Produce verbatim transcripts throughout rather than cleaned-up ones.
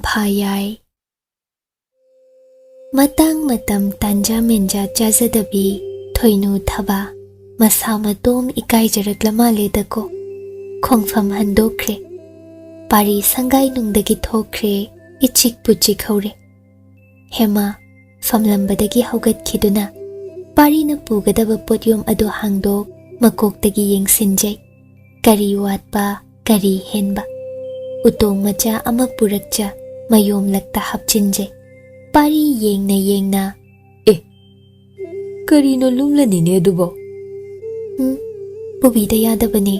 ꯐꯥ ꯌꯥꯏ꯫ ꯃꯇꯥꯡ ꯃꯇꯝ ꯇꯥꯟꯖꯥ ꯃꯦꯟꯖꯥ ꯆꯥꯖꯗꯕꯤ ꯊꯣꯏꯅꯨ ꯊꯕꯥ ꯃꯁꯥ ꯃꯇꯣꯝ ꯏꯀꯥꯏꯖꯔꯛꯂ ꯃꯥꯜꯂꯦꯗꯀꯣ꯫ ꯈꯣꯡꯐꯝ ꯍꯟꯗꯣꯛꯈ꯭ꯔꯦ꯫ ꯄꯥꯔꯤ ꯁꯪꯒꯥꯏꯅꯨꯡꯗꯒꯤ ꯊꯣꯛꯈ꯭ꯔꯦ, ꯏꯆꯤꯛꯄꯨ ꯆꯤꯛꯍꯧꯔꯦ꯫ ꯍꯦꯃꯥ ꯐꯝꯂꯝꯕꯗꯒꯤ ꯍꯧꯒꯠꯈꯤꯗꯨꯅ ꯄꯥꯔꯤꯅ ꯄꯨꯒꯗꯕ ꯄꯣꯠꯌꯣꯝ ꯑꯗꯨ ꯍꯥꯡꯗꯣꯛ ꯃꯀꯣꯛꯇꯒꯤ ꯌꯦꯡꯁꯤꯟꯖꯩ꯫ ꯀꯔꯤ ꯋꯥꯠꯄ, ꯀꯔꯤ ꯍꯦꯟꯕ? ꯎꯇꯣꯡ ꯃꯆꯥ ꯑꯃ ꯄꯨꯔꯛꯆ ꯃꯌꯣꯝꯂꯛꯇ ꯍꯥꯞꯆꯤꯟꯖꯩ꯫ ꯄꯥꯔꯤ ꯌꯦꯡꯅ ꯌꯦꯡꯅ, "ꯑꯦ, ꯀꯔꯤꯅꯣ ꯂꯨꯝꯂꯅꯤꯅꯦ ꯑꯗꯨꯕꯣ?" "ꯎꯝ, ꯄꯨꯕꯤꯗ ꯌꯥꯗꯕꯅꯦ꯫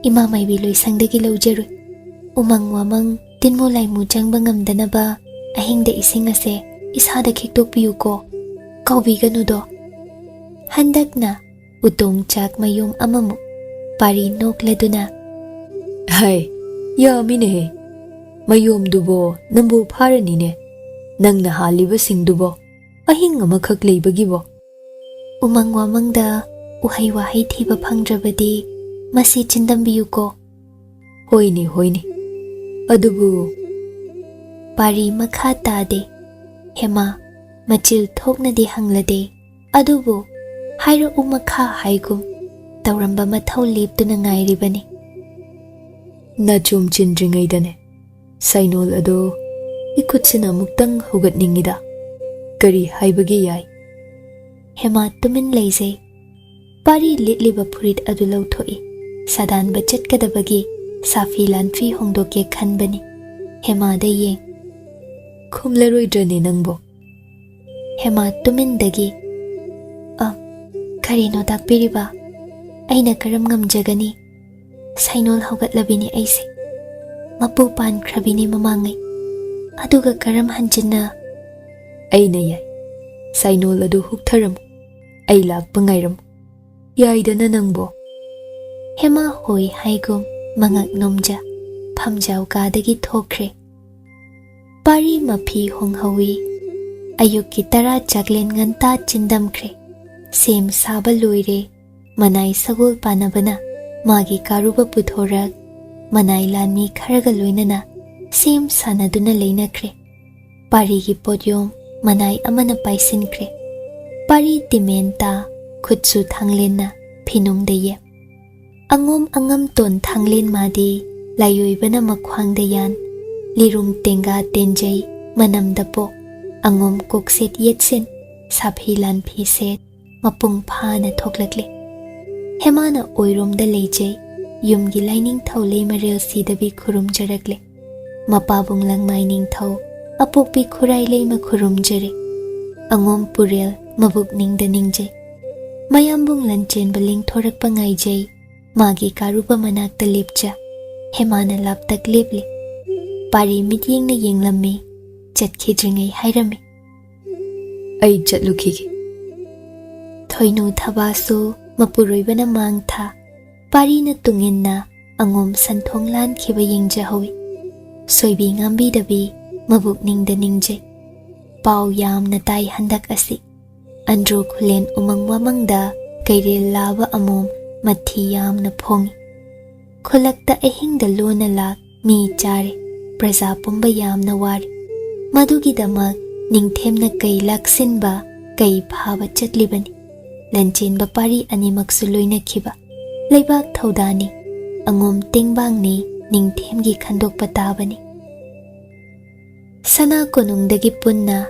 ꯏꯃꯥ ꯃꯥꯏꯕꯤ ꯂꯣꯏꯁꯪꯗꯒꯤ ꯂꯧꯖꯔꯨꯏ꯫ ꯎꯃꯪ ꯋꯥꯃꯪ, ꯇꯤꯟꯃꯨ ꯂꯥꯏꯃꯨ ꯆꯪꯕ ꯉꯝꯗꯅꯕ ꯑꯍꯤꯡꯗ ꯏꯁꯤꯡ ꯑꯁꯦ ꯏꯁꯥꯗ ꯈꯤꯛꯇꯣꯛꯄꯤꯌꯨꯀꯣ꯫ ꯀꯥꯎꯕꯤꯒꯅꯨꯗꯣ꯫" ꯍꯟꯗꯛꯅ ꯎꯇꯣꯡ ꯆꯥꯛ ꯃꯌꯣꯝ ꯑꯃꯃꯨꯛ ꯄꯥꯔꯤ ꯅꯣꯛꯂꯗꯨꯅ, "ꯍꯥꯏ, ꯌꯥꯝꯃꯤꯅꯦꯍꯦ꯫ ꯃꯌꯣꯝꯗꯨꯕꯣ ꯅꯝꯕꯨ ꯐꯥꯔꯅꯤꯅꯦ꯫ ꯅꯪꯅ ꯍꯥꯜꯂꯤꯕꯁꯤꯡꯗꯨꯕꯣ ꯑꯍꯤꯡ ꯑꯃꯈꯛ ꯂꯩꯕꯒꯤꯕꯣ?" "ꯎꯃꯪ ꯋꯥꯃꯪꯗ ꯎꯍꯩ ꯋꯥꯍꯩ ꯊꯤꯕ ꯐꯪꯗ꯭ꯔꯕꯗꯤ ꯃꯁꯤ ꯆꯤꯟꯗꯝꯕꯤꯌꯨꯀꯣ꯫" "ꯍꯣꯏꯅꯦ, ꯍꯣꯏꯅꯦ꯫ ꯑꯗꯨꯕꯨ?" ꯄꯥꯔꯤ ꯃꯈꯥ ꯇꯥꯗꯦ꯫ ꯍꯦꯃꯥ ꯃꯆꯤꯜ ꯊꯣꯛꯅꯗꯤ ꯍꯪꯂꯗꯦ꯫ ꯑꯗꯨꯕꯨ ꯍꯥꯏꯔꯛꯎ ꯃꯈꯥ ꯍꯥꯏꯒꯨꯝ ꯇꯧꯔꯝꯕ ꯃꯊꯧ ꯂꯦꯞꯇꯨꯅ ꯉꯥꯏꯔꯤꯕꯅꯤ꯫ "ꯅꯆꯨꯝ ꯆꯤꯟꯗ꯭ꯔꯤꯉꯩꯗꯅꯦ, ꯁꯥꯏꯅꯣꯜ ꯑꯗꯣ ꯏꯈꯨꯠꯁꯤꯅ ꯑꯃꯨꯛꯇꯪ ꯍꯧꯒꯠꯅꯤꯡꯉꯤꯗ꯫ ꯀꯔꯤ ꯍꯥꯏꯕꯒꯦ ꯌꯥꯏ?" ꯍꯦꯃꯥ ꯇꯨꯃꯤꯟ ꯂꯩꯖꯩ꯫ ꯄꯥꯔꯤ ꯂꯤꯠꯂꯤꯕ ꯐꯨꯔꯤꯠ ꯑꯗꯨ ꯂꯧꯊꯣꯛꯏ꯫ ꯁꯥꯗꯥꯟꯕ ꯆꯠꯀꯗꯕꯒꯤ ꯁꯥꯐꯤ ꯂꯥꯟꯐꯤ ꯍꯣꯡꯗꯣꯛꯀꯦ ꯈꯟꯕꯅꯤ꯫ ꯍꯦꯃꯥꯗ ꯌꯦꯡ꯫ "ꯈꯨꯝꯂꯔꯣꯏꯗ꯭ꯔꯅꯦ ꯅꯪꯕꯣ?" ꯍꯦꯃꯥ ꯇꯨꯃꯤꯟꯗꯒꯤ, "ꯑ, ꯀꯔꯤꯅꯣ ꯇꯥꯛꯄꯤꯔꯤꯕ? ꯑꯩꯅ ꯀꯔꯝ ꯉꯝꯖꯒꯅꯤ? ꯁꯥꯏꯅꯣꯜ ꯍꯧꯒꯠꯂꯕꯤꯅꯤ ꯑꯩꯁꯦ꯫ ꯃꯄꯨ ꯄꯥꯟꯈ꯭ꯔꯕꯤꯅꯤ ꯃꯃꯥꯡꯉꯩ꯫ ꯑꯗꯨꯒ ꯀꯔꯝ ꯍꯟꯖꯤꯟꯅ?" "ꯑꯩꯅ ꯌꯥꯏ꯫ ꯁꯥꯏꯅꯣꯜ ꯑꯗꯨ ꯍꯨꯛꯊꯔꯝꯃꯨ꯫ ꯑꯩ ꯂꯥꯛꯄ ꯉꯥꯏꯔꯝꯃꯨ꯫ ꯌꯥꯏꯗꯅ ꯅꯪꯕꯣ?" ꯍꯦꯃꯥ ꯍꯣꯏ ꯍꯥꯏꯒꯨꯝ ꯃꯉꯛ ꯅꯣꯝꯖ ꯐꯝꯖꯥꯎ ꯀꯥꯗꯒꯤ ꯊꯣꯛꯈ꯭ꯔꯦ꯫ ꯄꯥꯔꯤ ꯃꯐꯤ ꯍꯣꯡꯍꯧꯏ꯫ ꯑꯌꯨꯛꯀꯤ ꯇꯔꯥ ꯆꯥꯛꯂꯦꯟ ꯉꯟꯇꯥ ꯆꯤꯟꯗꯝꯈ꯭ꯔꯦ꯫ ꯁꯦꯝ ꯁꯥꯕ ꯂꯣꯏꯔꯦ꯫ ꯃꯅꯥꯏ ꯁꯒꯣꯜ ꯄꯥꯅꯕꯅ ꯃꯥꯒꯤ ꯀꯥꯔꯨꯕ ꯄꯨꯊꯣꯔꯛ, ꯃꯅꯥꯏ ꯂꯥꯟꯃꯤ ꯈꯔꯒ ꯂꯣꯏꯅꯅ ꯁꯦꯝ ꯁꯥꯟꯅꯗꯨꯅ ꯂꯩꯅꯈ꯭ꯔꯦ꯫ ꯄꯥꯔꯤꯒꯤ ꯄꯣꯠꯌꯣꯝ ꯃꯅꯥꯏ ꯑꯃꯅ ꯄꯥꯏꯁꯤꯟꯈ꯭ꯔꯦ꯫ ꯄꯥꯔꯤ ꯇꯤꯃꯦꯟ ꯇꯥ, ꯈꯨꯠꯁꯨ ꯊꯥꯡꯂꯦꯟꯅ ꯐꯤꯅꯨꯡꯗ ꯌꯦꯞ꯫ ꯑꯉꯣꯝ ꯑꯉꯝꯇꯣꯟ ꯊꯥꯡꯂꯦꯟ ꯃꯥꯗꯤ ꯂꯥꯏꯑꯣꯏꯕꯅ ꯃꯈ꯭ꯋꯥꯡꯗ ꯌꯥꯟ, ꯂꯤꯔꯨꯡ ꯇꯦꯡꯒꯥ ꯇꯦꯟꯖꯩ ꯃꯅꯝꯗ ꯄꯣꯛ, ꯑꯉꯣꯝ ꯀꯣꯛꯁꯦꯠ ꯌꯦꯠꯁꯤꯟ, ꯁꯥꯐꯤ ꯂꯥꯟꯐꯤ ꯁꯦꯠ, ꯃꯄꯨꯡ ꯐꯥꯅ ꯊꯣꯛꯂꯛꯂꯦ꯫ ꯍꯦꯃꯥꯅ ꯑꯣꯏꯔꯣꯝꯗ ꯂꯩꯖꯩ, ꯌꯨꯝꯒꯤ ꯂꯥꯏꯅꯤꯡꯊꯧ ꯂꯩꯃꯔꯦꯜ ꯁꯤꯗꯕꯤ ꯈꯨꯔꯨꯝꯖꯔꯛꯂꯦ꯫ ꯃꯄꯥꯕꯨꯡ ꯂꯪꯃꯥꯏ ꯅꯤꯡꯊꯧ, ꯑꯄꯣꯛꯄꯤ ꯈꯨꯔꯥꯏ ꯂꯩꯃ ꯈꯨꯔꯨꯝꯖꯔꯦ꯫ ꯑꯉꯣꯝ ꯄꯨꯔꯦꯜ ꯃꯕꯨꯛ ꯅꯤꯡꯗ ꯅꯤꯡꯖꯩ꯫ ꯃꯌꯥꯝꯕꯨꯡ ꯂꯟꯆꯦꯟꯕ ꯂꯦꯡꯊꯣꯔꯛꯄ ꯉꯥꯏꯖꯩ꯫ ꯃꯥꯒꯤ ꯀꯥꯔꯨꯕ ꯃꯅꯥꯛꯇ ꯂꯦꯞꯆ꯫ ꯍꯦꯃꯥꯅ ꯂꯥꯞꯇꯛ ꯂꯦꯞꯂꯦ꯫ ꯄꯥꯔꯤ ꯃꯤꯠꯌꯦꯡꯅ ꯌꯦꯡꯂꯝꯃꯤ꯫ ꯆꯠꯈꯤꯗ꯭ꯔꯤꯉꯩ ꯍꯥꯏꯔꯝꯃꯤ꯫ "ꯑꯩ ꯆꯠꯂꯨꯈꯤꯒꯦ꯫" ꯊꯣꯏꯅꯨ ꯊꯕꯥꯁꯨ ꯃꯄꯨꯔꯣꯏꯕꯅ ꯃꯥꯡ ꯊꯥ꯫ ꯄꯥꯔꯤꯅ ꯇꯨꯡꯏꯟꯅ ꯑꯉꯣꯝ ꯁꯟꯊꯣꯡ ꯂꯥꯟꯈꯤꯕ ꯌꯦꯡꯖꯍꯧꯏ꯫ ꯁꯣꯏꯕꯤ ꯉꯥꯝꯕꯤꯗꯕꯤ ꯃꯕꯨꯛ ꯅꯤꯡꯗ ꯅꯤꯡꯖꯩ꯫ ꯄꯥꯎ ꯌꯥꯝꯅ ꯇꯥꯏ ꯍꯟꯗꯛ ꯑꯁꯤ꯫ ꯑꯟꯗ꯭ꯔꯣ ꯈꯨꯂꯦꯟ ꯎꯃꯪ ꯋꯥꯃꯪꯗ ꯀꯩꯔꯦꯜ ꯂꯥꯕ ꯑꯃꯣꯝ ꯃꯊꯤ ꯌꯥꯝꯅ ꯐꯣꯡꯏ꯫ ꯈꯨꯜꯂꯛꯇ ꯑꯍꯤꯡꯗ ꯂꯣꯟꯅ ꯂꯥꯛ ꯃꯤ ꯆꯥꯔꯦ꯫ ꯄ꯭ꯔꯖꯥ ꯄꯨꯝꯕ ꯌꯥꯝꯅ ꯋꯥꯔꯦ꯫ ꯃꯗꯨꯒꯤꯗꯃꯛ ꯅꯤꯡꯊꯦꯝꯅ ꯀꯩ ꯂꯥꯛꯁꯤꯟꯕ, ꯀꯩ ꯐꯥꯕ ꯆꯠꯂꯤꯕꯅꯤ꯫ ꯂꯟꯆꯦꯟꯕ ꯄꯥꯔꯤ ꯑꯅꯤꯃꯛꯁꯨ ꯂꯣꯏꯅꯈꯤꯕ꯫ ꯂꯩꯕꯥꯛ ꯊꯧꯗꯥꯅꯤ, ꯑꯉꯣꯝ ꯇꯦꯡꯕꯥꯡꯅꯤ, ꯅꯤꯡꯊꯦꯝꯒꯤ ꯈꯟꯗꯣꯛꯄ ꯇꯥꯕꯅꯤ꯫ ꯁꯅꯥ ꯀꯣꯅꯨꯡꯗꯒꯤ ꯄꯨꯟꯅ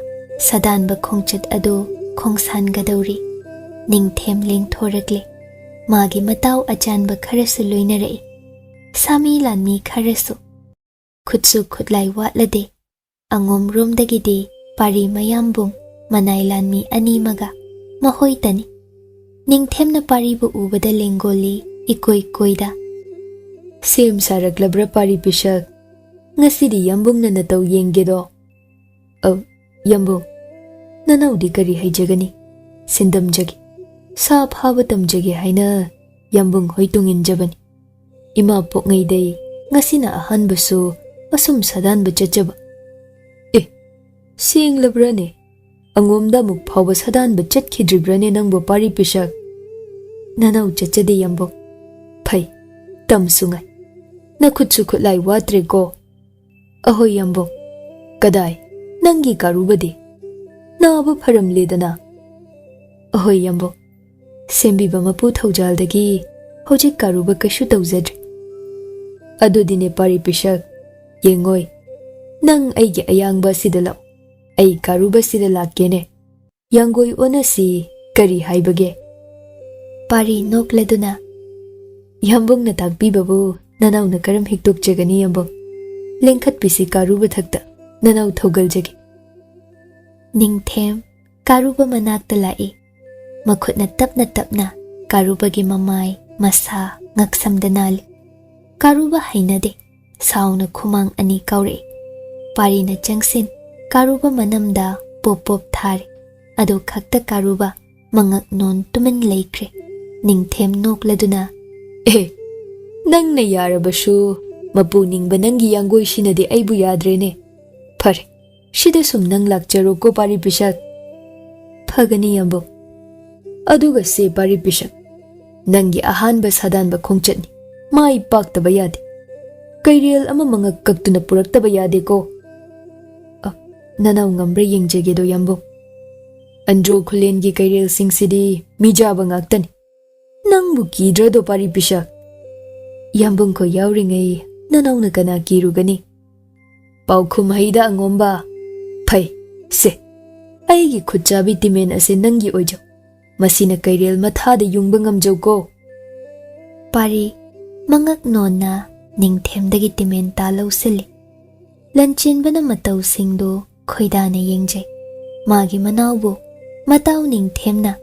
ꯁꯥꯗꯥꯟꯕ ꯈꯣꯡꯆꯠ ꯑꯗꯨ ꯈꯣꯡꯁꯥꯟꯒꯗꯧꯔꯤ꯫ ꯅꯤꯡꯊꯦꯝ ꯂꯦꯡꯊꯣꯔꯛꯂꯦ꯫ ꯃꯥꯒꯤ ꯃꯇꯥꯎ ꯑꯆꯥꯟꯕ ꯈꯔꯁꯨ ꯂꯣꯏꯅꯔꯛꯏ꯫ ꯁꯥꯃꯤ ꯂꯥꯟꯃꯤ ꯈꯔꯁꯨ꯫ ꯈꯨꯠꯁꯨ ꯈꯨꯠꯂꯥꯏ ꯋꯥꯠꯂꯗꯦ꯫ ꯑꯉꯣꯝꯔꯣꯝꯗꯒꯤꯗꯤ ꯄꯥꯔꯤ ꯃꯌꯥꯝꯕꯨꯡ ꯃꯅꯥꯏ ꯂꯥꯟꯃꯤ ꯑꯅꯤꯃꯒ ꯃꯈꯣꯏꯇꯅꯤ꯫ ꯅꯤꯡꯊꯦꯝꯅ ꯄꯥꯔꯤꯕꯨ ꯎꯕꯗ ꯂꯦꯡꯒꯣꯜꯂꯤ ꯏꯀꯣꯏ ꯀꯣꯏꯗ꯫ "ꯁꯦꯝ ꯁꯥꯔꯛꯂꯕ꯭ꯔꯥ ꯄꯥꯔꯤ ꯄꯤꯁꯛ? ꯉꯁꯤꯗꯤ ꯌꯥꯝꯕꯨꯡꯅ ꯅꯇꯧ ꯌꯦꯡꯒꯦꯗꯣ?" "ꯑꯧ, ꯌꯥꯝꯕꯨꯡ, ꯅꯅꯧꯗꯤ ꯀꯔꯤ ꯍꯩꯖꯒꯅꯤ? ꯁꯤꯟꯗꯝꯖꯒꯦ꯫ ꯁꯥ ꯐꯥꯕ ꯇꯝꯖꯒꯦ ꯍꯥꯏꯅ ꯌꯥꯝꯕꯨꯡ ꯍꯣꯏ ꯇꯨꯡꯏꯟꯖꯕꯅꯤ꯫ ꯏꯃꯥ ꯄꯣꯛꯉꯩꯗꯩ ꯉꯁꯤꯅ ꯑꯍꯥꯟꯕꯁꯨ ꯑꯁꯨꯝ ꯁꯥꯗꯥꯟꯕ ꯆꯠꯆꯕ꯫" "ꯑꯦ, ꯁꯦꯡꯂꯕ꯭ꯔꯥꯅꯦ? ꯑꯉꯣꯝꯗ ꯑꯃꯨꯛ ꯐꯥꯎꯕ ꯁꯥꯗꯥꯟꯕ ꯆꯠꯈꯤꯗ꯭ꯔꯤꯕ꯭ꯔꯥꯅꯦ ꯅꯪꯕꯨ ꯄꯥꯔꯤ ꯄꯤꯁꯛ?" "ꯅꯅꯧ ꯆꯠꯆꯗꯦ ꯌꯥꯝꯕꯨꯡ꯫ ꯐꯩ, ꯇꯝꯁꯨ ꯉꯥꯏ꯫ ꯅꯈꯨꯠꯁꯨ ꯈꯨꯠꯂꯥꯏ ꯋꯥꯠꯇ꯭ꯔꯦꯀꯣ?" "ꯑꯍꯣꯏ ꯌꯥꯝꯕꯨꯡ, ꯀꯗꯥꯏ, ꯅꯪꯒꯤ ꯀꯥꯔꯨꯕꯗꯤ? ꯅꯥꯕ ꯐꯔꯝꯂꯦꯗꯅ?" "ꯑꯍꯣꯏ ꯌꯥꯝꯕꯨꯡ, ꯁꯦꯝꯕꯤꯕ ꯃꯄꯨ ꯊꯧꯖꯥꯜꯗꯒꯤ ꯍꯧꯖꯤꯛ ꯀꯥꯔꯨꯕ ꯀꯩꯁꯨ ꯇꯧꯖꯗ꯭ꯔꯦ꯫ ꯑꯗꯨꯗꯤꯅꯦ ꯄꯥꯔꯤ ꯄꯤꯁꯛ, ꯌꯦꯡꯉꯣꯏ, ꯅꯪ ꯑꯩꯒꯤ ꯑꯌꯥꯡꯕ ꯑꯁꯤꯗ ꯂꯥꯛꯎ, ꯑꯩ ꯀꯥꯔꯨꯕꯁꯤꯗ ꯂꯥꯛꯀꯦꯅꯦ꯫ ꯌꯥꯡꯒꯣꯏ ꯑꯣꯟꯅꯁꯤ, ꯀꯔꯤ ꯍꯥꯏꯕꯒꯦ?" ꯄꯥꯔꯤ ꯅꯣꯛꯂꯗꯨꯅ, "ꯌꯥꯝꯕꯨꯡꯅ ꯇꯥꯛꯄꯤꯕꯕꯨ ꯅꯅꯥꯎꯅ ꯀꯔꯝ ꯍꯤꯛꯇꯣꯛꯆꯒꯅꯤ ꯌꯥꯝꯕꯨꯡ? ꯂꯦꯡꯈꯠꯄꯤꯁꯤ ꯀꯥꯔꯨꯕ ꯊꯛꯇ, ꯅꯅꯥꯎ ꯊꯧꯒꯜꯖꯒꯦ꯫" ꯅꯤꯡꯊꯦꯝ ꯀꯥꯔꯨꯕ ꯃꯅꯥꯛꯇ ꯂꯥꯛꯏ꯫ ꯃꯈꯨꯠꯅ ꯇꯞꯅ ꯇꯞꯅ ꯀꯥꯔꯨꯕꯒꯤ ꯃꯃꯥꯏ, ꯃꯁꯥ, ꯉꯛꯁꯝꯗ ꯅꯥꯜꯂꯤ꯫ ꯀꯥꯔꯨꯕ ꯍꯩꯅꯗꯦ꯫ ꯁꯥꯎꯅ ꯈꯨꯃꯥꯡ ꯑꯅꯤ ꯀꯥꯎꯔꯛꯏ꯫ ꯄꯥꯔꯤꯅ ꯆꯪꯁꯤꯟ ꯀꯥꯔꯨꯕ ꯃꯅꯝꯗ ꯄꯣꯞ ꯄꯣꯞ ꯊꯥꯔꯤ꯫ ꯑꯗꯨ ꯈꯛꯇ ꯀꯥꯔꯨꯕ ꯃꯉꯛ ꯅꯣꯟ ꯇꯨꯃꯤꯟ ꯂꯩꯈ꯭ꯔꯦ꯫ ꯅꯤꯡꯊꯦꯝ ꯅꯣꯛꯂꯗꯨꯅ, "ꯑꯦ, ꯅꯪꯅ ꯌꯥꯔꯕꯁꯨ ꯃꯄꯨ ꯅꯤꯡꯕ ꯅꯪꯒꯤ ꯌꯥꯡꯒꯣꯏꯁꯤꯅꯗꯤ ꯑꯩꯕꯨ ꯌꯥꯗ꯭ꯔꯦꯅꯦ꯫ ꯐꯔꯦ, ꯁꯤꯗ ꯁꯨꯝ ꯅꯪ ꯂꯥꯛꯆꯔꯣꯀꯣ ꯄꯥꯔꯤ ꯄꯤꯁꯛ꯫" "ꯐꯒꯅꯤ ꯌꯥꯝꯕꯨꯡ꯫ ꯑꯗꯨꯒ ꯁꯦ ꯄꯥꯔꯤ ꯄꯤꯁꯛ, ꯅꯪꯒꯤ ꯑꯍꯥꯟꯕ ꯁꯥꯗꯥꯟꯕ ꯈꯣꯡꯆꯠꯅꯤ, ꯃꯥꯏ ꯄꯥꯛꯇꯕ ꯌꯥꯗꯦ꯫ ꯀꯩꯔꯦꯜ ꯑꯃ ꯃꯉꯛ ꯀꯛꯇꯨꯅ ꯄꯨꯔꯛꯇꯕ ꯌꯥꯗꯦꯀꯣ꯫ ꯑ, ꯅꯅꯥꯎ ꯉꯝꯕ꯭ꯔꯥ ꯌꯦꯡꯖꯒꯦꯗꯣ ꯌꯥꯝꯕꯨꯡ꯫ ꯑꯟꯗ꯭ꯔꯣ ꯈꯨꯂꯦꯟꯒꯤ ꯀꯩꯔꯦꯜꯁꯤꯡꯁꯤꯗꯤ ꯃꯤꯖꯥꯕ ꯉꯥꯛꯇꯅꯤ꯫ ꯅꯪꯕꯨ ꯀꯤꯗ꯭ꯔꯗꯣ ꯄꯥꯔꯤ ꯄꯤꯁꯛ? ꯌꯥꯝꯕꯨꯡꯈꯣꯏ ꯌꯥꯎꯔꯤꯉꯩ ꯅꯅꯥꯎꯅ ꯀꯅꯥ ꯀꯤꯔꯨꯒꯅꯤ? ꯄꯥꯎꯈꯨꯝ ꯍꯩꯗ ꯑꯉꯣꯝꯕ꯫ ꯐꯩ, ꯁꯦ, ꯑꯩꯒꯤ ꯈꯨꯠꯆꯥꯕꯤ ꯇꯤꯃꯦꯟ ꯑꯁꯦ ꯅꯪꯒꯤ ꯑꯣꯏꯖꯧ꯫ ꯃꯁꯤꯅ ꯀꯩꯔꯦꯜ ꯃꯊꯥꯗ ꯌꯨꯡꯕ ꯉꯝꯖꯧꯀꯣ꯫" ꯄꯥꯔꯤ ꯃꯉꯛ ꯅꯣꯟꯅ ꯅꯤꯡꯊꯦꯝꯗꯒꯤ ꯇꯤꯃꯦꯟ ꯇꯥ ꯂꯧꯁꯤꯜꯂꯤ꯫ ꯂꯟꯆꯦꯟꯕꯅ ꯃꯇꯧꯁꯤꯡꯗꯨ ꯈꯣꯏꯗꯥꯅ ꯌꯦꯡꯖꯩ꯫ ꯃꯥꯒꯤ ꯃꯅꯥꯎꯕꯨ ꯃꯇꯥꯎ ꯅꯤꯡꯊꯦꯝꯅ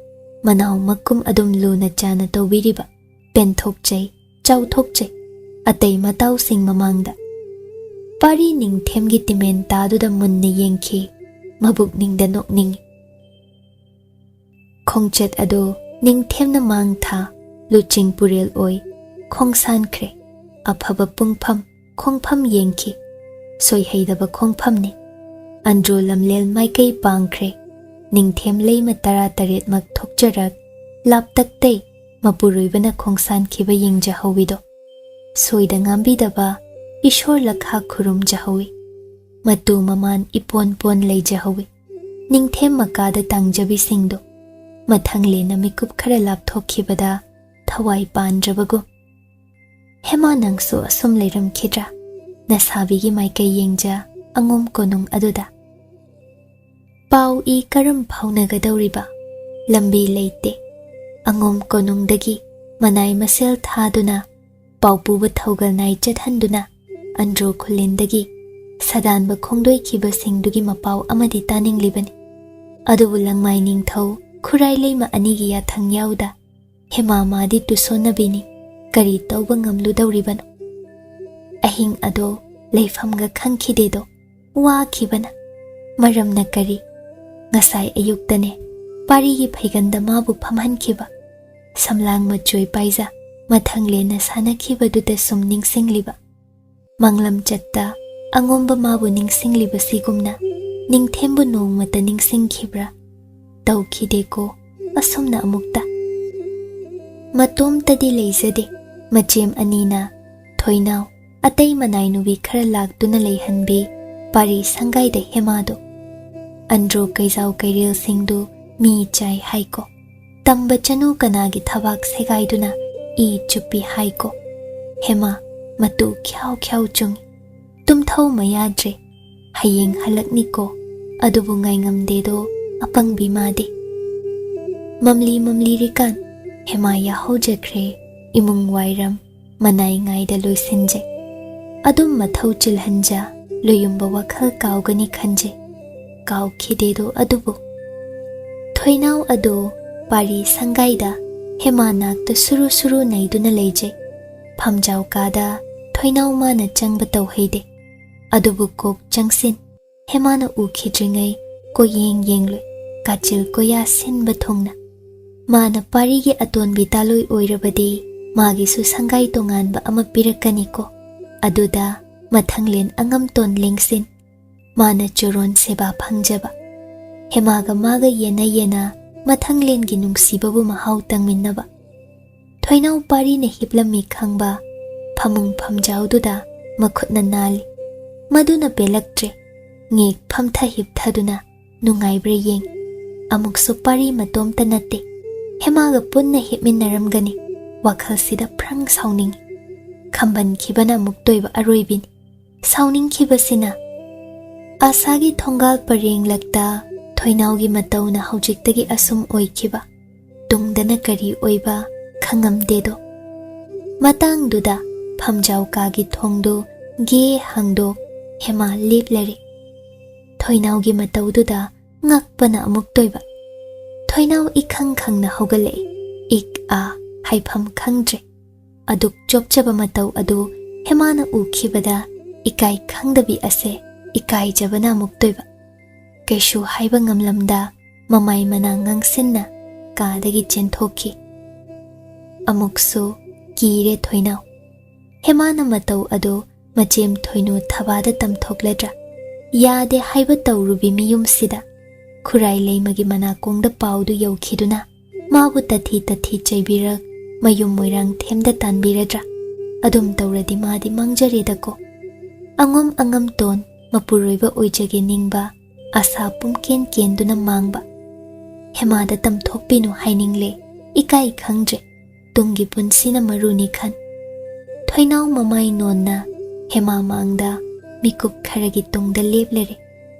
ꯃꯅꯥꯎ ꯃꯀꯨꯝ ꯑꯗꯨꯝ ꯂꯨꯅ ꯆꯥꯅ ꯇꯧꯕꯤꯔꯤꯕ ꯄꯦꯟꯊꯣꯛꯆꯩ, ꯆꯥꯎꯊꯣꯛꯆꯩ꯫ ꯑꯇꯩ ꯃꯇꯥꯎꯁꯤꯡ ꯃꯃꯥꯡꯗ ꯄꯥꯔꯤ ꯅꯤꯡꯊꯦꯝꯒꯤ ꯇꯤꯃꯦꯟ ꯇꯥꯗꯨꯗ ꯃꯨꯟꯅ ꯌꯦꯡꯈꯤ꯫ ꯃꯕꯨꯛꯅꯤꯡꯗ ꯅꯣꯛꯅꯤꯡꯏ꯫ ꯈꯣꯡꯆꯠ ꯑꯗꯨ ꯅꯤꯡꯊꯦꯝꯅ ꯃꯥꯡ ꯊꯥ, ꯂꯨꯆꯤꯡ ꯄꯨꯔꯦꯜ ꯑꯣꯏ ꯈꯣꯡꯁꯥꯟꯈ꯭ꯔꯦ꯫ ꯑꯐꯕ ꯄꯨꯡꯐꯝ, ꯈꯣꯡꯐꯝ ꯌꯦꯡꯈꯤ꯫ ꯁꯣꯏꯍꯩꯗꯕ ꯈꯣꯡꯐꯝꯅꯤ꯫ ꯑꯟꯗ꯭ꯔꯣ ꯂꯝꯂꯦꯜ ꯃꯥꯏꯀꯩ ꯄꯥꯡꯈ꯭ꯔꯦ꯫ ꯅꯤꯡꯊꯦꯝ ꯂꯩꯃ ꯇꯔꯥ ꯇꯔꯦꯠꯃꯛ ꯊꯣꯛꯆꯔꯛ ꯂꯥꯞꯇꯛꯇꯩ ꯃꯄꯨꯔꯣꯏꯕꯅ ꯈꯣꯡꯁꯥꯟꯈꯤꯕ ꯌꯦꯡꯖꯍꯧꯋꯤꯗꯣ꯫ ꯁꯣꯏꯗ ꯉꯥꯝꯕꯤꯗꯕ ꯏꯁꯣꯔ ꯂꯈꯥ ꯈꯨꯔꯨꯝꯖꯍꯧꯏ꯫ ꯃꯇꯨ ꯃꯃꯥꯟ ꯏꯄꯣꯟ ꯄꯣꯟ ꯂꯩꯖꯍꯧꯏ꯫ ꯅꯤꯡꯊꯦꯝ ꯃꯀꯥꯗ ꯇꯥꯡꯖꯕꯤꯁꯤꯡꯗꯣ ꯃꯊꯪꯂꯦꯟꯅ ꯃꯤꯀꯨꯞ ꯈꯔ ꯂꯥꯞꯊꯣꯛꯈꯤꯕꯗ ꯊꯋꯥꯏ ꯄꯥꯟꯗ꯭ꯔꯕꯒꯨꯝ꯫ "ꯍꯦꯃꯥ, ꯅꯪꯁꯨ ꯑꯁꯨꯝ ꯂꯩꯔꯝꯈꯤꯗ꯭ꯔꯥ?" ꯅꯁꯥꯕꯤꯒꯤ ꯃꯥꯏꯀꯩ ꯌꯦꯡꯖ ꯑꯉꯣꯝ ꯀꯣꯅꯨꯡ ꯑꯗꯨꯗ꯫ ꯄꯥꯎ ꯏ ꯀꯔꯝ ꯐꯥꯎꯅꯒꯗꯧꯔꯤꯕ? ꯂꯝꯕꯤ ꯂꯩꯇꯦ꯫ ꯑꯉꯣꯝ ꯀꯣꯅꯨꯡꯗꯒꯤ ꯃꯅꯥꯏ ꯃꯁꯦꯜ ꯊꯥꯗꯨꯅ, ꯄꯥꯎꯄꯨꯕ ꯊꯧꯒꯜ ꯅꯥꯏ ꯆꯠꯍꯟꯗꯨꯅ, ꯑꯟꯗ꯭ꯔꯣ ꯈꯨꯂꯦꯟꯗꯒꯤ ꯁꯗꯥꯟꯕ ꯈꯣꯡꯗꯣꯏꯈꯤꯕꯁꯤꯡꯗꯨꯒꯤ ꯃꯄꯥꯎ ꯑꯃꯗꯤ ꯇꯥꯅꯤꯡꯂꯤꯕꯅꯤ꯫ ꯑꯗꯨꯕꯨ ꯂꯪꯃꯥꯏ ꯅꯤꯡꯊꯧ ꯈꯨꯔꯥꯏ ꯂꯩꯃ ꯑꯅꯤꯒꯤ ꯌꯥꯊꯪ ꯌꯥꯎꯗ ꯍꯦꯃꯥ ꯃꯥꯗꯤ ꯇꯨꯁꯣꯟꯅꯕꯤꯅꯤ, ꯀꯔꯤ ꯇꯧꯕ ꯉꯝꯂꯨꯗꯧꯔꯤꯕꯅꯣ? ꯑꯍꯤꯡ ꯑꯗꯣ ꯂꯩꯐꯝꯒ ꯈꯪꯈꯤꯗꯦꯗꯣ, ꯋꯥꯈꯤꯕꯅ꯫ ꯃꯔꯝꯅ ꯀꯔꯤ? ꯉꯁꯥꯏ ꯑꯌꯨꯛꯇꯅꯦ ꯄꯥꯔꯤꯒꯤ ꯐꯩꯒꯟꯗ ꯃꯥꯕꯨ ꯐꯝꯍꯟꯈꯤꯕ, ꯁꯝꯂꯥꯡ ꯃꯆꯣꯏ ꯄꯥꯏꯖ ꯃꯊꯪꯂꯦꯟꯅ ꯁꯥꯟꯅꯈꯤꯕꯗꯨꯗ ꯁꯨꯝ ꯅꯤꯡꯁꯤꯡꯂꯤꯕ꯫ ꯃꯪꯂꯝ ꯆꯠꯇ ꯑꯉꯣꯝꯕ ꯃꯥꯕꯨ ꯅꯤꯡꯁꯤꯡꯂꯤꯕꯁꯤꯒꯨꯝꯅ ꯅꯤꯡꯊꯦꯝꯕꯨ ꯅꯣꯡꯃꯇ ꯅꯤꯡꯁꯤꯡꯈꯤꯕ꯭ꯔꯥ? ꯇꯧꯈꯤꯗꯦꯀꯣ ꯑꯁꯨꯝꯅ ꯑꯃꯨꯛꯇ꯫ ꯃꯇꯣꯝꯇꯗꯤ ꯂꯩꯖꯗꯦ꯫ ꯃꯆꯦꯝ ꯑꯅꯤꯅ ꯊꯣꯏꯅꯥꯎ, ꯑꯇꯩ ꯃꯅꯥꯏ ꯅꯨꯕꯤ ꯈꯔ ꯂꯥꯛꯇꯨꯅ ꯂꯩꯍꯟꯕꯤ ꯄꯥꯔꯤ ꯁꯪꯒꯥꯏꯗ ꯍꯦꯃꯥꯗꯣ꯫ ꯑꯟꯗ꯭ꯔꯣ ꯀꯩꯖꯥꯎ ꯀꯩꯔꯦꯜꯁꯤꯡꯗꯨ ꯃꯤ ꯆꯥꯏ ꯍꯥꯏꯀꯣ꯫ ꯇꯝꯕ ꯆꯅꯨ ꯀꯅꯥꯒꯤ ꯊꯕꯥꯛ ꯁꯦꯒꯥꯏꯗꯨꯅ ꯏ ꯆꯨꯞꯄꯤ ꯍꯥꯏꯀꯣ꯫ ꯍꯦꯃꯥ, ꯃꯇꯨ ꯈ꯭ꯌꯥꯎ ꯈ꯭ꯌꯥꯎ ꯆꯨꯡꯏ꯫ ꯇꯨꯝꯊꯧ ꯃꯌꯥꯗ꯭ꯔꯦ꯫ ꯍꯌꯦꯡ ꯍꯜꯂꯛꯅꯤꯀꯣ꯫ ꯑꯗꯨꯕꯨ ꯉꯥꯏꯉꯝꯗꯦꯗꯣ ꯑꯄꯪꯕꯤ ꯃꯥꯗꯤ꯫ ꯃꯝꯂꯤ ꯃꯝꯂꯤꯔꯤꯀꯥꯟ ꯍꯦꯃꯥ ꯌꯥꯍꯧꯖꯈ꯭ꯔꯦ꯫ ꯏꯃꯨꯡ ꯋꯥꯏꯔꯝ ꯃꯅꯥꯏ ꯉꯥꯏꯗ ꯂꯣꯏꯁꯤꯟꯖꯩ꯫ ꯑꯗꯨꯝ ꯃꯊꯧ ꯆꯤꯜꯍꯟꯖ ꯂꯣꯌꯨꯝꯕ ꯋꯥꯈꯜ ꯀꯥꯎꯒꯅꯤ ꯈꯟꯖꯩ꯫ ꯀꯥꯎꯈꯤꯗꯦꯗꯣ ꯑꯗꯨꯕꯨ꯫ ꯊꯣꯏꯅꯥꯎ ꯑꯗꯣ ꯄꯥꯔꯤ ꯁꯪꯒꯥꯏꯗ ꯍꯦꯃꯥ ꯅꯥꯛꯇ ꯁꯨꯔꯨ ꯁꯨꯔꯨ ꯅꯩꯗꯨꯅ ꯂꯩꯖꯩ꯫ ꯐꯝꯖꯥꯎ ꯀꯥꯗ ꯊꯣꯏꯅꯥꯎ ꯃꯥꯅ ꯆꯪꯕ ꯇꯧꯍꯩꯗꯦ꯫ ꯑꯗꯨꯕꯨ ꯀꯣꯛ ꯆꯪꯁꯤꯟ ꯍꯦꯃꯥꯅ ꯎꯈꯤꯗ꯭ꯔꯤꯉꯩ ꯀꯣꯌꯦꯡ ꯌꯦꯡꯂꯨꯏ, ꯀꯥꯆꯤꯜ ꯀꯣꯌꯥ ꯁꯤꯟꯕ ꯊꯨꯡꯅ꯫ ꯃꯥꯅ ꯄꯥꯔꯤꯒꯤ ꯑꯇꯣꯟꯕꯤ ꯇꯥꯂꯣꯏ ꯑꯣꯏꯔꯕꯗꯤ ꯃꯥꯒꯤꯁꯨ ꯁꯪꯒꯥꯏ ꯇꯣꯉꯥꯟꯕ ꯑꯃ ꯄꯤꯔꯛꯀꯅꯤꯀꯣ꯫ ꯑꯗꯨꯗ ꯃꯊꯪꯂꯦꯟ ꯑꯉꯝꯇꯣꯟ ꯂꯦꯡꯁꯤꯟ꯫ ꯃꯥꯅ ꯆꯨꯔꯣꯟ ꯁꯦꯕꯥ ꯐꯪꯖꯕ꯫ ꯍꯦꯃꯥꯒ ꯃꯥꯒ ꯌꯦꯟꯅ ꯌꯦꯟꯅ ꯃꯊꯪꯂꯦꯟꯒꯤ ꯅꯨꯡꯁꯤꯕꯕꯨ ꯃꯍꯥꯎ ꯇꯪꯃꯤꯟꯅꯕ꯫ ꯊꯣꯏꯅꯥꯎ ꯄꯥꯔꯤꯅ ꯍꯤꯞꯂꯝꯃꯤ ꯈꯪꯕ ꯐꯃꯨꯡ ꯐꯝꯖꯥꯎꯗꯨꯗ ꯃꯈꯨꯠꯅ ꯅꯥꯜꯂꯤ꯫ ꯃꯗꯨꯅ ꯄꯦꯜꯂꯛꯇ꯭ꯔꯦ꯫ ꯉꯦꯛ ꯐꯝꯊ ꯍꯤꯞꯊꯗꯨꯅ ꯅꯨꯡꯉꯥꯏꯕ꯭ꯔꯥ ꯌꯦꯡ꯫ ꯑꯃꯨꯛꯁꯨ ꯄꯥꯔꯤ ꯃꯇꯣꯝꯇ ꯅꯠꯇꯦ, ꯍꯦꯃꯥꯒ ꯄꯨꯟꯅ ꯍꯤꯞꯃꯤꯟꯅꯔꯝꯒꯅꯤ꯫ ꯋꯥꯈꯜꯁꯤꯗ ꯐ꯭ꯔꯪ ꯁꯥꯎꯅꯤꯡꯏ꯫ ꯈꯝꯕꯟꯈꯤꯕꯅ ꯑꯃꯨꯛꯇꯣꯏꯕ ꯑꯔꯣꯏꯕꯤꯅꯤ꯫ ꯁꯥꯎꯅꯤꯡꯈꯤꯕꯁꯤꯅ ꯑꯥꯁꯥꯒꯤ ꯊꯣꯡꯒꯥꯜ ꯄꯔꯦꯡꯂꯛꯇ ꯊꯣꯏꯅꯥꯎꯒꯤ ꯃꯇꯧꯅ ꯍꯧꯖꯤꯛꯇꯒꯤ ꯑꯁꯨꯝ ꯑꯣꯏꯈꯤꯕ, ꯇꯨꯡꯗꯅ ꯀꯔꯤ ꯑꯣꯏꯕ ꯈꯪꯉꯝꯗꯦꯗꯣ꯫ ꯃꯇꯥꯡꯗꯨꯗ ꯐꯝꯖꯥꯎ ꯀꯥꯒꯤ ꯊꯣꯡꯗꯨ ꯒꯦ ꯍꯥꯡꯗꯣꯛ ꯍꯦꯃꯥ ꯂꯦꯞꯂꯔꯦ꯫ ꯊꯣꯏꯅꯥꯎꯒꯤ ꯃꯇꯧꯗꯨꯗ ꯉꯛꯄꯅ ꯑꯃꯨꯛꯇꯣꯏꯕ꯫ ꯊꯣꯏꯅꯥꯎ ꯏꯈꯪ ꯈꯪꯅ ꯍꯧꯒꯠꯂꯛꯏ꯫ ꯏꯛ ꯑꯥ ꯍꯥꯏꯐꯝ ꯈꯪꯗ꯭ꯔꯦ꯫ ꯑꯗꯨꯛ ꯆꯣꯞꯆꯕ ꯃꯇꯧ ꯑꯗꯨ ꯍꯦꯃꯥꯅ ꯎꯈꯤꯕꯗ ꯏꯀꯥꯏ ꯈꯪꯗꯕꯤ ꯑꯁꯦ ꯏꯀꯥꯏꯖꯕꯅ ꯑꯃꯨꯛꯇꯣꯏꯕ꯫ ꯀꯩꯁꯨ ꯍꯥꯏꯕ ꯉꯝꯂꯝꯗ ꯃꯃꯥꯏ ꯃꯅꯥ ꯉꯥꯡꯁꯤꯟꯅ ꯀꯥꯗꯒꯤ ꯆꯦꯟꯊꯣꯛꯈꯤ꯫ ꯑꯃꯨꯛꯁꯨ ꯀꯤꯔꯦ ꯊꯣꯏꯅꯥꯎ꯫ ꯍꯦꯃꯥꯅ ꯃꯇꯧ ꯑꯗꯨ ꯃꯆꯦꯝ ꯊꯣꯏꯅꯨ ꯊꯕꯥꯗ ꯇꯝꯊꯣꯛꯂꯗ꯭ꯔꯥ? ꯌꯥꯗꯦ ꯍꯥꯏꯕ ꯇꯧꯔꯨꯕꯤ ꯃꯤꯌꯨꯝꯁꯤꯗ ꯈꯨꯔꯥꯏ ꯂꯩꯃꯒꯤ ꯃꯅꯥꯀꯣꯡꯗ ꯄꯥꯎꯗꯨ ꯌꯧꯈꯤꯗꯨꯅ ꯃꯥꯕꯨ ꯇꯊꯤ ꯇꯊꯤ ꯆꯩꯕꯤꯔꯛ, ꯃꯌꯨꯝ ꯃꯣꯏꯔꯥꯡ ꯊꯦꯝꯗ ꯇꯥꯟꯕꯤꯔꯗ꯭ꯔꯥ? ꯑꯗꯨꯝ ꯇꯧꯔꯗꯤ ꯃꯥꯗꯤ ꯃꯥꯡꯖꯔꯦꯗꯀꯣ꯫ ꯑꯉꯣꯝ ꯑꯉꯝꯇꯣꯟ ꯃꯄꯨꯔꯣꯏꯕ ꯑꯣꯏꯖꯒꯦ ꯅꯤꯡꯕ ꯑꯁꯥ ꯄꯨꯝꯀꯦꯟ ꯀꯦꯟꯗꯨꯅ ꯃꯥꯡꯕ꯫ ꯍꯦꯃꯥꯗ ꯇꯝꯊꯣꯛꯄꯤꯅꯨ ꯍꯥꯏꯅꯤꯡꯂꯦ, ꯏꯀꯥꯏ ꯈꯪꯗ꯭ꯔꯦ꯫ ꯇꯨꯡꯒꯤ ꯄꯨꯟꯁꯤꯅ ꯃꯔꯨꯅꯤ ꯈꯟ꯫ ꯊꯣꯏꯅꯥꯎ ꯃꯃꯥꯏ ꯅꯣꯟꯅ ꯍꯦꯃꯥ ꯃꯥꯡꯗ ꯃꯤꯀꯨꯞ ꯈꯔꯒꯤ ꯇꯨꯡꯗ ꯂꯦꯞꯂꯔꯦ꯫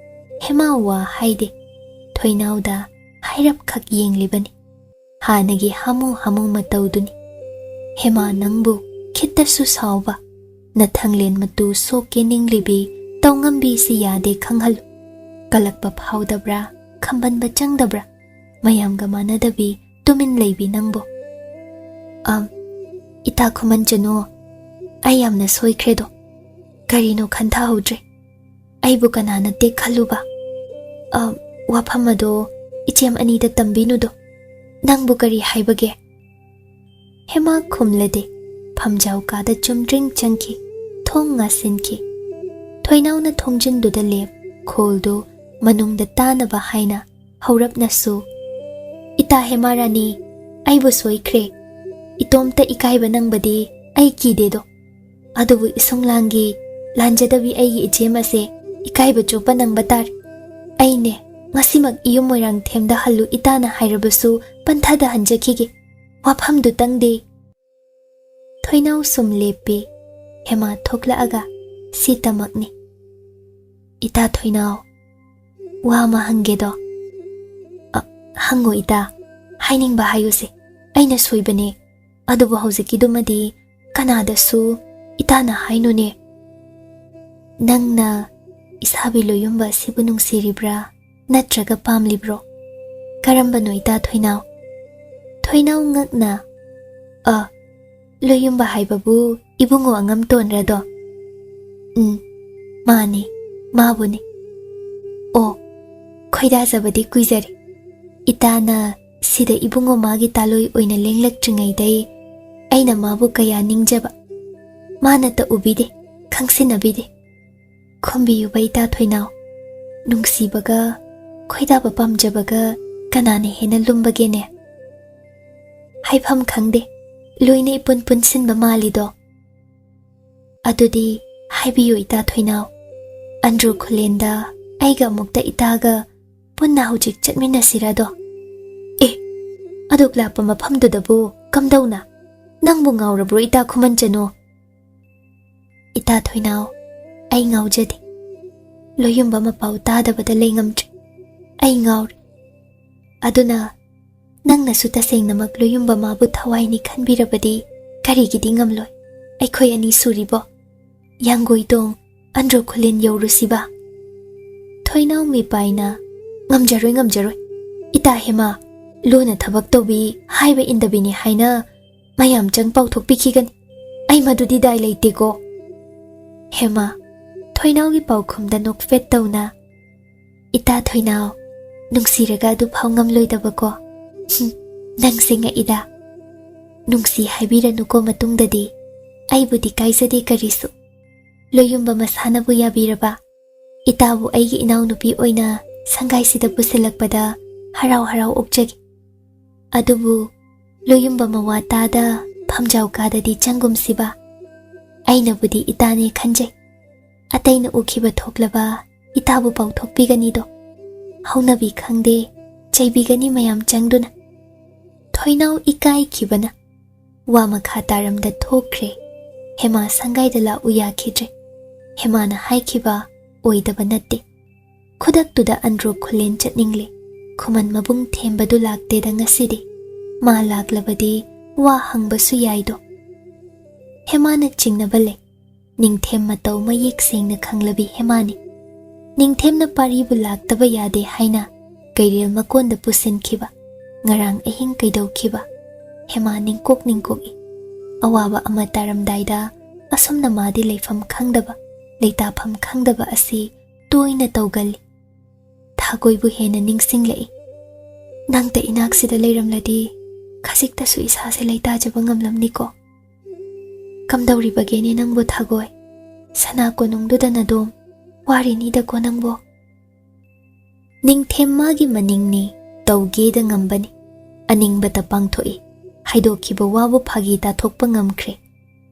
ꯍꯦꯃꯥ ꯋꯥ ꯍꯥꯏꯗꯦ꯫ ꯊꯣꯏꯅꯥꯎꯗ ꯍꯥꯏꯔꯞꯈꯛ ꯌꯦꯡꯂꯤꯕꯅꯤ꯫ ꯍꯥꯟꯅꯒꯤ ꯍꯥꯃꯨ ꯍꯥꯃꯨ ꯃꯇꯧꯗꯨꯅꯤ꯫ ꯍꯦꯃꯥ, ꯅꯪꯕꯨ ꯈꯤꯠꯇꯁꯨ ꯁꯥꯎꯕ, ꯅꯊꯪꯂꯦꯟ ꯃꯇꯨ ꯁꯣꯛꯀꯦ ꯅꯤꯡꯂꯤꯕꯤ ꯇꯧꯉꯝꯕꯤꯁꯤ ꯌꯥꯗꯦ ꯈꯪꯍꯜꯂꯨ꯫ ꯀꯂꯛꯄ ꯐꯥꯎꯗꯕ꯭ꯔꯥ, ꯈꯝꯕꯟꯕ ꯆꯪꯗꯕ꯭ꯔꯥ? ꯃꯌꯥꯝꯒ ꯃꯥꯟꯅꯗꯕꯤ ꯇꯨꯃꯤꯟ ꯂꯩꯕꯤ ꯅꯪꯕꯨ꯫ ꯑꯝ, ꯏꯇꯥ ꯈꯨꯃꯟꯖꯅꯨ, ꯑꯩ ꯌꯥꯝꯅ ꯁꯣꯏꯈ꯭ꯔꯦꯗꯣ꯫ ꯀꯔꯤꯅꯣ ꯈꯟꯊꯍꯧꯗ꯭ꯔꯦ꯫ ꯑꯩꯕꯨ ꯀꯅꯥꯅ ꯇꯦꯛꯈꯜꯂꯨꯕ? ꯑ, ꯋꯥꯐꯝ ꯑꯗꯣ ꯏꯆꯦꯝ ꯑꯅꯤꯗ ꯇꯝꯕꯤꯅꯨꯗꯣ꯫ ꯅꯪꯕꯨ ꯀꯔꯤ ꯍꯥꯏꯕꯒꯦ? ꯍꯦꯃꯥ ꯈꯨꯝꯂꯗꯦ꯫ ꯐꯝꯖꯥꯎ ꯀꯥꯗ ꯆꯨꯝꯗ꯭ꯔꯤꯡ ꯆꯪꯈꯤ꯫ ꯊꯣꯡ ꯉꯥꯁꯤꯟꯈꯤ꯫ ꯊꯣꯏꯅꯥꯎꯅ ꯊꯣꯡꯖꯤꯟꯗꯨꯗ ꯂꯦꯞ, ꯈꯣꯜꯗꯨ ꯃꯅꯨꯡꯗ ꯇꯥꯅꯕ ꯍꯥꯏꯅ ꯍꯧꯔꯞꯅꯁꯨ, "ꯏꯇꯥ ꯍꯦꯃꯥ ꯔꯥꯅꯤ, ꯑꯩꯕꯨ ꯁꯣꯏꯈ꯭ꯔꯦ꯫ ꯏꯇꯣꯝꯇ ꯏꯀꯥꯏꯕ ꯅꯪꯕꯗꯤ ꯑꯩ ꯀꯤꯗꯦꯗꯣ꯫ ꯑꯗꯨꯕꯨ ꯏꯁꯨꯡ ꯂꯥꯡꯒꯤ ꯂꯥꯟꯖꯗꯕꯤ ꯑꯩꯒꯤ ꯏꯆꯦꯝ ꯑꯁꯦ ꯏꯀꯥꯏꯕ ꯆꯣꯞꯄ ꯅꯪꯕ ꯇꯥꯔꯦ꯫ ꯑꯩꯅꯦ, ꯉꯁꯤꯃꯛ ꯏꯌꯨꯝ ꯃꯣꯏꯔꯥꯡꯊꯦꯝꯗ ꯍꯜꯂꯨ ꯏꯇꯥꯅ ꯍꯥꯏꯔꯕꯁꯨ ꯄꯟꯊꯗ ꯍꯟꯖꯈꯤꯒꯦ꯫ ꯋꯥꯐꯝꯗꯨ ꯇꯪꯗꯦ꯫ ꯊꯣꯏꯅꯥꯎ ꯁꯨꯝ ꯂꯦꯞꯄꯤ꯫ ꯍꯦꯃꯥ ꯊꯣꯛꯂꯛꯑꯒ, "ꯁꯤ ꯇꯃꯛꯅꯤ꯫ ꯏꯇꯥ ꯊꯣꯏꯅꯥꯎ, ꯋꯥ ꯑꯃ ꯍꯪꯒꯦꯗꯣ?" "ꯑ, ꯍꯪꯉꯣ ꯏꯇꯥ, ꯍꯥꯏꯅꯤꯡꯕ ꯍꯥꯏꯌꯨꯁꯦ꯫ ꯑꯩꯅ ꯁꯣꯏꯕꯅꯦ꯫ ꯑꯗꯨꯕꯨ ꯍꯧꯖꯤꯛꯀꯤꯗꯨꯃꯗꯤ ꯀꯅꯥꯗꯁꯨ ꯏꯇꯥꯅ ꯍꯥꯏꯅꯨꯅꯦ꯫ ꯅꯪꯅ ꯏꯁꯥꯕꯤ ꯂꯣꯌꯨꯝꯕ ꯑꯁꯤꯕꯨ ꯅꯨꯡꯁꯤꯔꯤꯕ꯭ꯔꯥ? ꯅꯠꯇ꯭ꯔꯒ ꯄꯥꯝꯂꯤꯕ꯭ꯔꯣ? ꯀꯔꯝꯕꯅꯣ ꯏꯇꯥ ꯊꯣꯏꯅꯥꯎ?" ꯊꯣꯏꯅꯥꯎ ꯉꯛꯅ, "ꯑ, ꯂꯣꯌꯨꯝꯕ ꯍꯥꯏꯕꯕꯨ ꯏꯕꯨꯡꯉꯣ ꯑꯉꯝꯇꯣꯟꯔꯗꯣ?" "ꯎꯝ, ꯃꯥꯅꯤ, ꯃꯥꯕꯨꯅꯤ꯫ ꯑꯣ, ꯈꯣꯏꯗꯥꯖꯕꯗꯤ ꯀꯨꯏꯖꯔꯦ꯫ ꯏꯇꯥꯅ ꯁꯤꯗ ꯏꯕꯨꯡꯉꯣ ꯃꯥꯒꯤ ꯇꯥꯂꯣꯏ ꯑꯣꯏꯅ ꯂꯦꯡꯂꯛꯇ꯭ꯔꯤꯉꯩꯗꯩ ꯑꯩꯅ ꯃꯥꯕꯨ ꯀꯌꯥ ꯅꯤꯡꯖꯕ꯫ ꯃꯥꯅꯇ ꯎꯕꯤꯗꯦ, ꯈꯪꯁꯤꯟꯅꯕꯤꯗꯦ꯫ ꯈꯨꯝꯕꯤꯌꯨꯕ ꯏꯇꯥ ꯊꯣꯏꯅꯥꯎ, ꯅꯨꯡꯁꯤꯕꯒ ꯈꯣꯏꯗꯥꯕ ꯄꯥꯝꯖꯕꯒ ꯀꯅꯥꯅ ꯍꯦꯟꯅ ꯂꯨꯝꯕꯒꯦꯅꯦ? ꯍꯥꯏꯐꯝ ꯈꯪꯗꯦ, ꯂꯣꯏꯅ ꯏꯄꯨꯟ ꯄꯨꯟꯁꯤꯟꯕ ꯃꯥꯜꯂꯤꯗꯣ꯫ ꯑꯗꯨꯗꯤ ꯍꯥꯏꯕꯤꯌꯨ ꯏꯇꯥ ꯊꯣꯏꯅꯥꯎ, ꯑꯟꯗ꯭ꯔꯣ ꯈꯨꯂꯦꯟꯗ ꯑꯩꯒ ꯑꯃꯨꯛꯇ ꯏꯇꯥꯒ ꯄꯨꯟꯅ ꯍꯧꯖꯤꯛ ꯆꯠꯃꯤꯟꯅꯁꯤꯔꯗꯣ?" "ꯑꯦ, ꯑꯗꯨꯛ ꯂꯥꯞꯄ ꯃꯐꯝꯗꯨꯗꯕꯨ ꯀꯝꯗꯧꯅ? ꯅꯪꯕꯨ ꯉꯥꯎꯔꯕ꯭ꯔꯣ ꯏꯇꯥ ꯈꯨꯃꯟꯆꯅꯨ?" "ꯏꯇꯥ ꯊꯣꯏꯅꯥꯎ, ꯑꯩ ꯉꯥꯎꯖꯗꯦ꯫ ꯂꯣꯌꯨꯝꯕ ꯃꯄꯥꯎ ꯇꯥꯗꯕꯗ ꯂꯩ ꯉꯝꯗ꯭ꯔꯦ꯫ ꯑꯩ ꯉꯥꯎꯔꯦ꯫ ꯑꯗꯨꯅ ꯅꯪꯅꯁꯨ ꯇꯁꯦꯡꯅꯃꯛ ꯂꯣꯌꯨꯝꯕ ꯃꯥꯕꯨ ꯊꯋꯥꯏꯅꯤ ꯈꯟꯕꯤꯔꯕꯗꯤ ꯀꯔꯤꯒꯤꯗꯤ ꯉꯝꯂꯣꯏ? ꯑꯩꯈꯣꯏ ꯑꯅꯤ ꯁꯨꯔꯤꯕꯣ? ꯌꯥꯡꯒꯣꯏꯇꯣꯡ ꯑꯟꯗ꯭ꯔꯣ ꯈꯨꯂꯦꯟ ꯌꯧꯔꯨꯁꯤꯕ?" ꯊꯣꯏꯅꯥꯎ ꯃꯤꯄꯥꯏꯅ, "ꯉꯝꯖꯔꯣꯏ, ꯉꯝꯖꯔꯣꯏ꯫ ꯏꯇꯥ ꯍꯦꯃꯥ, ꯂꯨꯅ ꯊꯕꯛ ꯇꯧꯕꯤ, ꯍꯥꯏꯕ ꯏꯟꯗꯕꯤꯅꯤ ꯍꯥꯏꯅ ꯃꯌꯥꯝ ꯆꯪ ꯄꯥꯎꯊꯣꯛꯄꯤꯈꯤꯒꯅꯤ꯫ ꯑꯩ ꯃꯗꯨꯗꯤ ꯗꯥꯏ ꯂꯩꯇꯦꯀꯣ꯫" ꯍꯦꯃꯥ, ꯊꯣꯏꯅꯥꯎꯒꯤ ꯄꯥꯎꯈꯨꯝꯗ ꯅꯣꯛꯐꯦꯠ ꯇꯧꯅ, "ꯏꯇꯥ ꯊꯣꯏꯅꯥꯎ, ꯅꯨꯡꯁꯤꯔꯒ ꯑꯗꯨ ꯐꯥꯎ ꯉꯝꯂꯣꯏꯗꯕꯀꯣ꯫ ꯍꯨꯝ, ꯅꯪꯁꯦ ꯉꯛꯏꯗ꯫ ꯅꯨꯡꯁꯤ ꯍꯥꯏꯕꯤꯔꯅꯨꯀꯣ ꯃꯇꯨꯡꯗꯗꯤ꯫ ꯑꯩꯕꯨꯗꯤ ꯀꯥꯏꯖꯗꯦ ꯀꯔꯤꯁꯨ꯫ ꯂꯣꯌꯨꯝꯕ ꯃꯁꯥꯅꯕꯨ ꯌꯥꯕꯤꯔꯕ, ꯏꯇꯥꯕꯨ ꯑꯩꯒꯤ ꯏꯅꯥꯎꯅꯨꯄꯤ ꯑꯣꯏꯅ ꯁꯪꯒꯥꯏꯁꯤꯗ ꯄꯨꯁꯤꯜꯂꯛꯄꯗ ꯍꯔꯥꯎ ꯍꯔꯥꯎ ꯑꯣꯛꯆꯒꯦ꯫ ꯑꯗꯨꯕꯨ ꯂꯣꯌꯨꯝꯕ ꯃꯋꯥ ꯇꯥꯗ ꯐꯝꯖꯥꯎ ꯀꯥꯗꯗꯤ ꯆꯪꯒꯨꯝꯁꯤꯕ?" ꯑꯩꯅꯕꯨꯗꯤ ꯏꯇꯥꯅꯦ ꯈꯟꯖꯩ꯫ ꯑꯇꯩꯅ ꯎꯈꯤꯕ ꯊꯣꯛꯂꯕ ꯏꯇꯥꯕꯨ ꯄꯥꯎꯊꯣꯛꯄꯤꯒꯅꯤꯗꯣ꯫ ꯍꯧꯅꯕꯤ ꯈꯪꯗꯦ, ꯆꯩꯕꯤꯒꯅꯤ ꯃꯌꯥꯝ ꯆꯪꯗꯨꯅ꯫ ꯊꯣꯏꯅꯥꯎ ꯏꯀꯥꯏꯈꯤꯕꯅ ꯋꯥ ꯃꯈꯥ ꯇꯥꯔꯝꯗ ꯊꯣꯛꯈ꯭ꯔꯦ꯫ ꯍꯦꯃꯥ ꯁꯪꯒꯥꯏꯗ ꯂꯥꯛꯎ ꯌꯥꯈꯤꯗ꯭ꯔꯦ꯫ ꯍꯦꯃꯥꯅ ꯍꯥꯏꯈꯤꯕ ꯑꯣꯏꯗꯕ ꯅꯠꯇꯦ꯫ ꯈꯨꯗꯛꯇꯨꯗ ꯑꯟꯗ꯭ꯔꯣ ꯈꯨꯂꯦꯟ ꯆꯠꯅꯤꯡꯂꯦ꯫ ꯈꯨꯃꯟ ꯃꯕꯨꯡ ꯊꯦꯝꯕꯗꯨ ꯂꯥꯛꯇꯦꯗ ꯉꯁꯤꯗꯤ꯫ ꯃꯥ ꯂꯥꯛꯂꯕꯗꯤ ꯋꯥ ꯍꯪꯕꯁꯨ ꯌꯥꯏꯗꯣ꯫ ꯍꯦꯃꯥꯅ ꯆꯤꯡꯅꯕ ꯂꯩ꯫ ꯅꯤꯡꯊꯦꯝ ꯃꯇꯧ ꯃꯌꯦꯛ ꯁꯦꯡꯅ ꯈꯪꯂꯕꯤ ꯍꯦꯃꯥꯅꯤ꯫ ꯅꯤꯡꯊꯦꯝꯅ ꯄꯥꯔꯤꯕꯨ ꯂꯥꯛꯇꯕ ꯌꯥꯗꯦ ꯍꯥꯏꯅ ꯀꯩꯔꯦꯜ ꯃꯀꯣꯟꯗ ꯄꯨꯁꯤꯟꯈꯤꯕ꯫ ꯉꯔꯥꯡ ꯑꯍꯤꯡ ꯀꯩꯗꯧꯈꯤꯕ? ꯍꯦꯃꯥ ꯅꯤꯡꯀꯣꯛ ꯅꯤꯡꯀꯣꯛꯏ꯫ ꯑꯋꯥꯕ ꯑꯃ ꯇꯥꯔꯝꯗꯥꯏꯗ ꯑꯁꯨꯝꯅ ꯃꯥꯗꯤ ꯂꯩꯐꯝ ꯈꯪꯗꯕ, ꯂꯩꯇꯥꯐꯝ ꯈꯪꯗꯕ ꯑꯁꯤ ꯇꯣꯏꯅ ꯇꯧꯒꯜꯂꯤ꯫ ꯊꯥꯒꯣꯏꯕꯨ ꯍꯦꯟꯅ ꯅꯤꯡꯁꯤꯡꯂꯛꯏ꯫ ꯅꯪꯇ ꯏꯅꯥꯛꯁꯤꯗ ꯂꯩꯔꯝꯂꯗꯤ ꯈꯖꯤꯛꯇꯁꯨ ꯏꯁꯥꯁꯦ ꯂꯩꯇꯥꯖꯕ ꯉꯝꯂꯝꯅꯤꯀꯣ꯫ ꯀꯝꯗꯧꯔꯤꯕꯒꯦꯅꯦ ꯅꯪꯕꯨ ꯊꯥꯒꯣꯏ? ꯁꯅꯥ ꯀꯣꯅꯨꯡꯗꯨꯗ ꯅꯗꯣꯝ ꯋꯥꯔꯤꯅꯤꯗꯀꯣ ꯅꯪꯕꯣ꯫ ꯅꯤꯡꯊꯦꯝ ꯃꯥꯒꯤ ꯃꯅꯤꯡꯅꯤ, ꯇꯧꯒꯦꯗ ꯉꯝꯕꯅꯤ꯫ ꯑꯅꯤꯡꯕꯇ ꯄꯥꯡꯊꯣꯛꯏ꯫ ꯍꯥꯏꯗꯣꯛꯈꯤꯕ ꯋꯥꯕꯨ ꯐꯥꯒꯤ ꯇꯥꯊꯣꯛꯄ ꯉꯝꯈ꯭ꯔꯦ꯫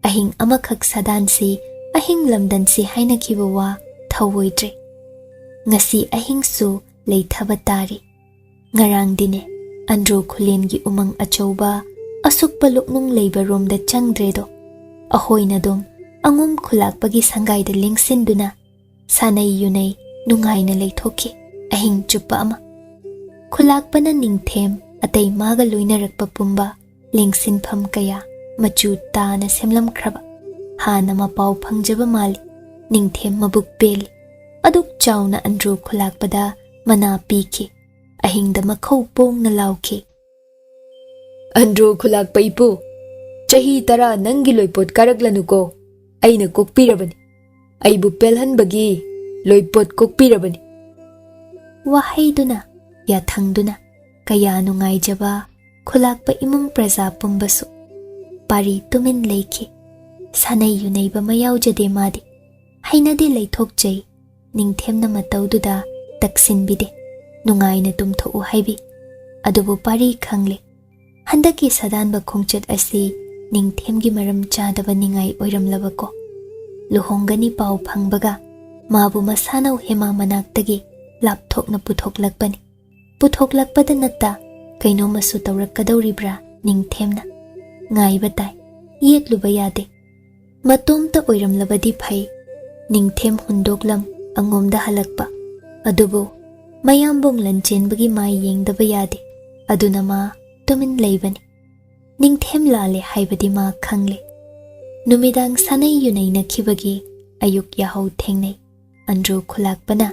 ꯑꯍꯤꯡ ꯑꯃꯈꯛ ꯁꯥꯗꯥꯟꯁꯤ, ꯑꯍꯤꯡ ꯂꯝꯗꯟꯁꯤ ꯍꯥꯏꯅꯈꯤꯕ ꯋꯥ ꯊꯧꯑꯣꯏꯗ꯭ꯔꯦ꯫ ꯉꯁꯤ ꯑꯍꯤꯡꯁꯨ ꯂꯩꯊꯕ ꯇꯥꯔꯤ꯫ ꯉꯔꯥꯡꯗꯤꯅꯦ, ꯑꯟꯗ꯭ꯔꯣ ꯈꯨꯂꯦꯟꯒꯤ ꯎꯃꯪ ꯑꯆꯧꯕ, ꯑꯁꯨꯛꯄ ꯂꯣꯛꯅꯨꯡ ꯂꯩꯕ ꯔꯣꯝꯗ ꯆꯪꯗ꯭ꯔꯦꯗꯣ꯫ ꯑꯍꯣꯏꯅꯗꯨꯝ ꯑꯉꯨꯝ ꯈꯨꯂꯥꯛꯄꯒꯤ ꯁꯪꯒꯥꯏꯗ ꯂꯦꯡꯁꯤꯟꯗꯨꯅ ꯁꯥꯟꯅꯩ ꯌꯨꯅꯩ ꯅꯨꯡꯉꯥꯏꯅ ꯂꯩꯊꯣꯛꯈꯤ ꯑꯍꯤꯡ ꯆꯨꯞꯄ ꯑꯃ꯫ ꯈꯨꯂꯥꯛꯄꯅ ꯅꯤꯡꯊꯦꯝ ꯑꯇꯩ ꯃꯥꯒ ꯂꯣꯏꯅꯔꯛꯄ ꯄꯨꯝꯕ ꯂꯦꯡꯁꯤꯟꯐꯝ ꯀꯌꯥ ꯃꯆꯨ ꯇꯥꯅ ꯁꯦꯝꯂꯝꯈ꯭ꯔꯕ꯫ ꯍꯥꯟꯅ ꯃꯄꯥꯎ ꯐꯪꯖꯕ ꯃꯥꯜꯂꯤ꯫ ꯅꯤꯡꯊꯦꯝ ꯃꯕꯨꯛ ꯄꯦꯜꯂꯤ꯫ ꯑꯗꯨꯛ ꯆꯥꯎꯅ ꯑꯟꯗ꯭ꯔꯣ ꯈꯨꯂꯥꯛꯄꯗ ꯃꯅꯥ ꯄꯤꯈꯤ꯫ ꯑꯍꯤꯡꯗ ꯃꯈꯧ ꯄꯣꯡꯅ ꯂꯥꯎꯈꯤ꯫ "ꯑꯟꯗ꯭ꯔꯣ ꯈꯨꯂꯥꯛꯄ ꯏꯄꯨ, ꯆꯍꯤ ꯇꯔꯥ ꯅꯪꯒꯤ ꯂꯣꯏꯄꯣꯠ ꯀꯥꯔꯛꯂꯅꯨꯀꯣ꯫ ꯑꯩꯅ ꯀꯣꯛꯄꯤꯔꯕꯅꯤ꯫ ꯑꯩꯕꯨ ꯄꯦꯜꯍꯟꯕꯒꯤ ꯂꯣꯏꯄꯣꯠ ꯀꯣꯛꯄꯤꯔꯕꯅꯤ꯫" ꯋꯥꯍꯩꯗꯨꯅ, ꯌꯥꯊꯪꯗꯨꯅ ꯀꯌꯥ ꯅꯨꯡꯉꯥꯏꯖꯕ ꯈꯨꯂꯥꯛꯄ ꯏꯃꯨꯡ ꯄ꯭ꯔꯖꯥ ꯄꯨꯝꯕꯁꯨ꯫ ꯄꯥꯔꯤ ꯇꯨꯃꯤꯟ ꯂꯩꯈꯤ꯫ ꯁꯥꯅꯩ ꯌꯨꯅꯩꯕ ꯑꯃ ꯌꯥꯎꯖꯗꯦ ꯃꯥꯗꯤ꯫ ꯍꯩꯅꯗꯦ ꯂꯩꯊꯣꯛꯆꯩ꯫ ꯅꯤꯡꯊꯦꯝꯅ ꯃꯇꯧꯗꯨꯗ ꯇꯛꯁꯤꯟꯕꯤꯗꯦ꯫ ꯅꯨꯡꯉꯥꯏꯅ ꯇꯨꯝꯊꯣꯛꯎ ꯍꯥꯏꯕꯤ꯫ ꯑꯗꯨꯕꯨ ꯄꯥꯔꯤ ꯈꯪꯂꯦ꯫ ꯍꯟꯗꯛꯀꯤ ꯁꯥꯗꯥꯟꯕ ꯈꯣꯡꯆꯠ ꯑꯁꯤ ꯅꯤꯡꯊꯦꯝꯒꯤ ꯃꯔꯝ ꯆꯥꯗꯕ ꯅꯤꯡꯉꯥꯏ ꯑꯣꯏꯔꯝꯂꯕꯀꯣ꯫ ꯂꯨꯍꯣꯡꯒꯅꯤ ꯄꯥꯎ ꯐꯪꯕꯒ ꯃꯥꯕꯨ ꯃꯁꯥꯅꯧ ꯍꯦꯃꯥ ꯃꯅꯥꯛꯇꯒꯤ ꯂꯥꯞꯊꯣꯛꯅ ꯄꯨꯊꯣꯛꯂꯛꯄꯅꯤ꯫ ꯄꯨꯊꯣꯛꯂꯛꯄꯗ ꯅꯠꯇ ꯀꯩꯅꯣꯝꯃꯁꯨ ꯇꯧꯔꯛꯀꯗꯧꯔꯤꯕ꯭ꯔꯥ ꯅꯤꯡꯊꯦꯝꯅ ꯉꯥꯏꯕ ꯇꯥꯏ꯫ ꯌꯦꯠꯂꯨꯕ ꯌꯥꯗꯦ꯫ ꯃꯇꯣꯝꯇ ꯑꯣꯏꯔꯝꯂꯕꯗꯤ ꯐꯩ꯫ ꯅꯤꯡꯊꯦꯝ ꯍꯨꯟꯗꯣꯛꯂꯝ ꯑꯉꯣꯝꯗ ꯍꯜꯂꯛꯄ꯫ ꯑꯗꯨꯕꯨ ꯃꯌꯥꯝꯕꯨꯡ ꯂꯟꯆꯦꯟꯕꯒꯤ ꯃꯥꯏ ꯌꯦꯡꯗꯕ ꯌꯥꯗꯦ꯫ ꯑꯗꯨꯅ ꯃꯥ ꯇꯨꯃꯤꯟ ꯂꯩꯕꯅꯤ꯫ ꯅꯤꯡꯊꯦꯝ ꯂꯥꯜꯂꯦ ꯍꯥꯏꯕꯗꯤ ꯃꯥ ꯈꯪꯂꯦ꯫ ꯅꯨꯃꯤꯗꯥꯡ ꯁꯥꯅꯩ ꯌꯨꯅꯩꯅꯈꯤꯕꯒꯤ ꯑꯌꯨꯛ ꯌꯥꯍꯧ ꯊꯦꯡꯅꯩ꯫ ꯑꯟꯗ꯭ꯔꯣ ꯈꯨꯂꯥꯛꯄꯅ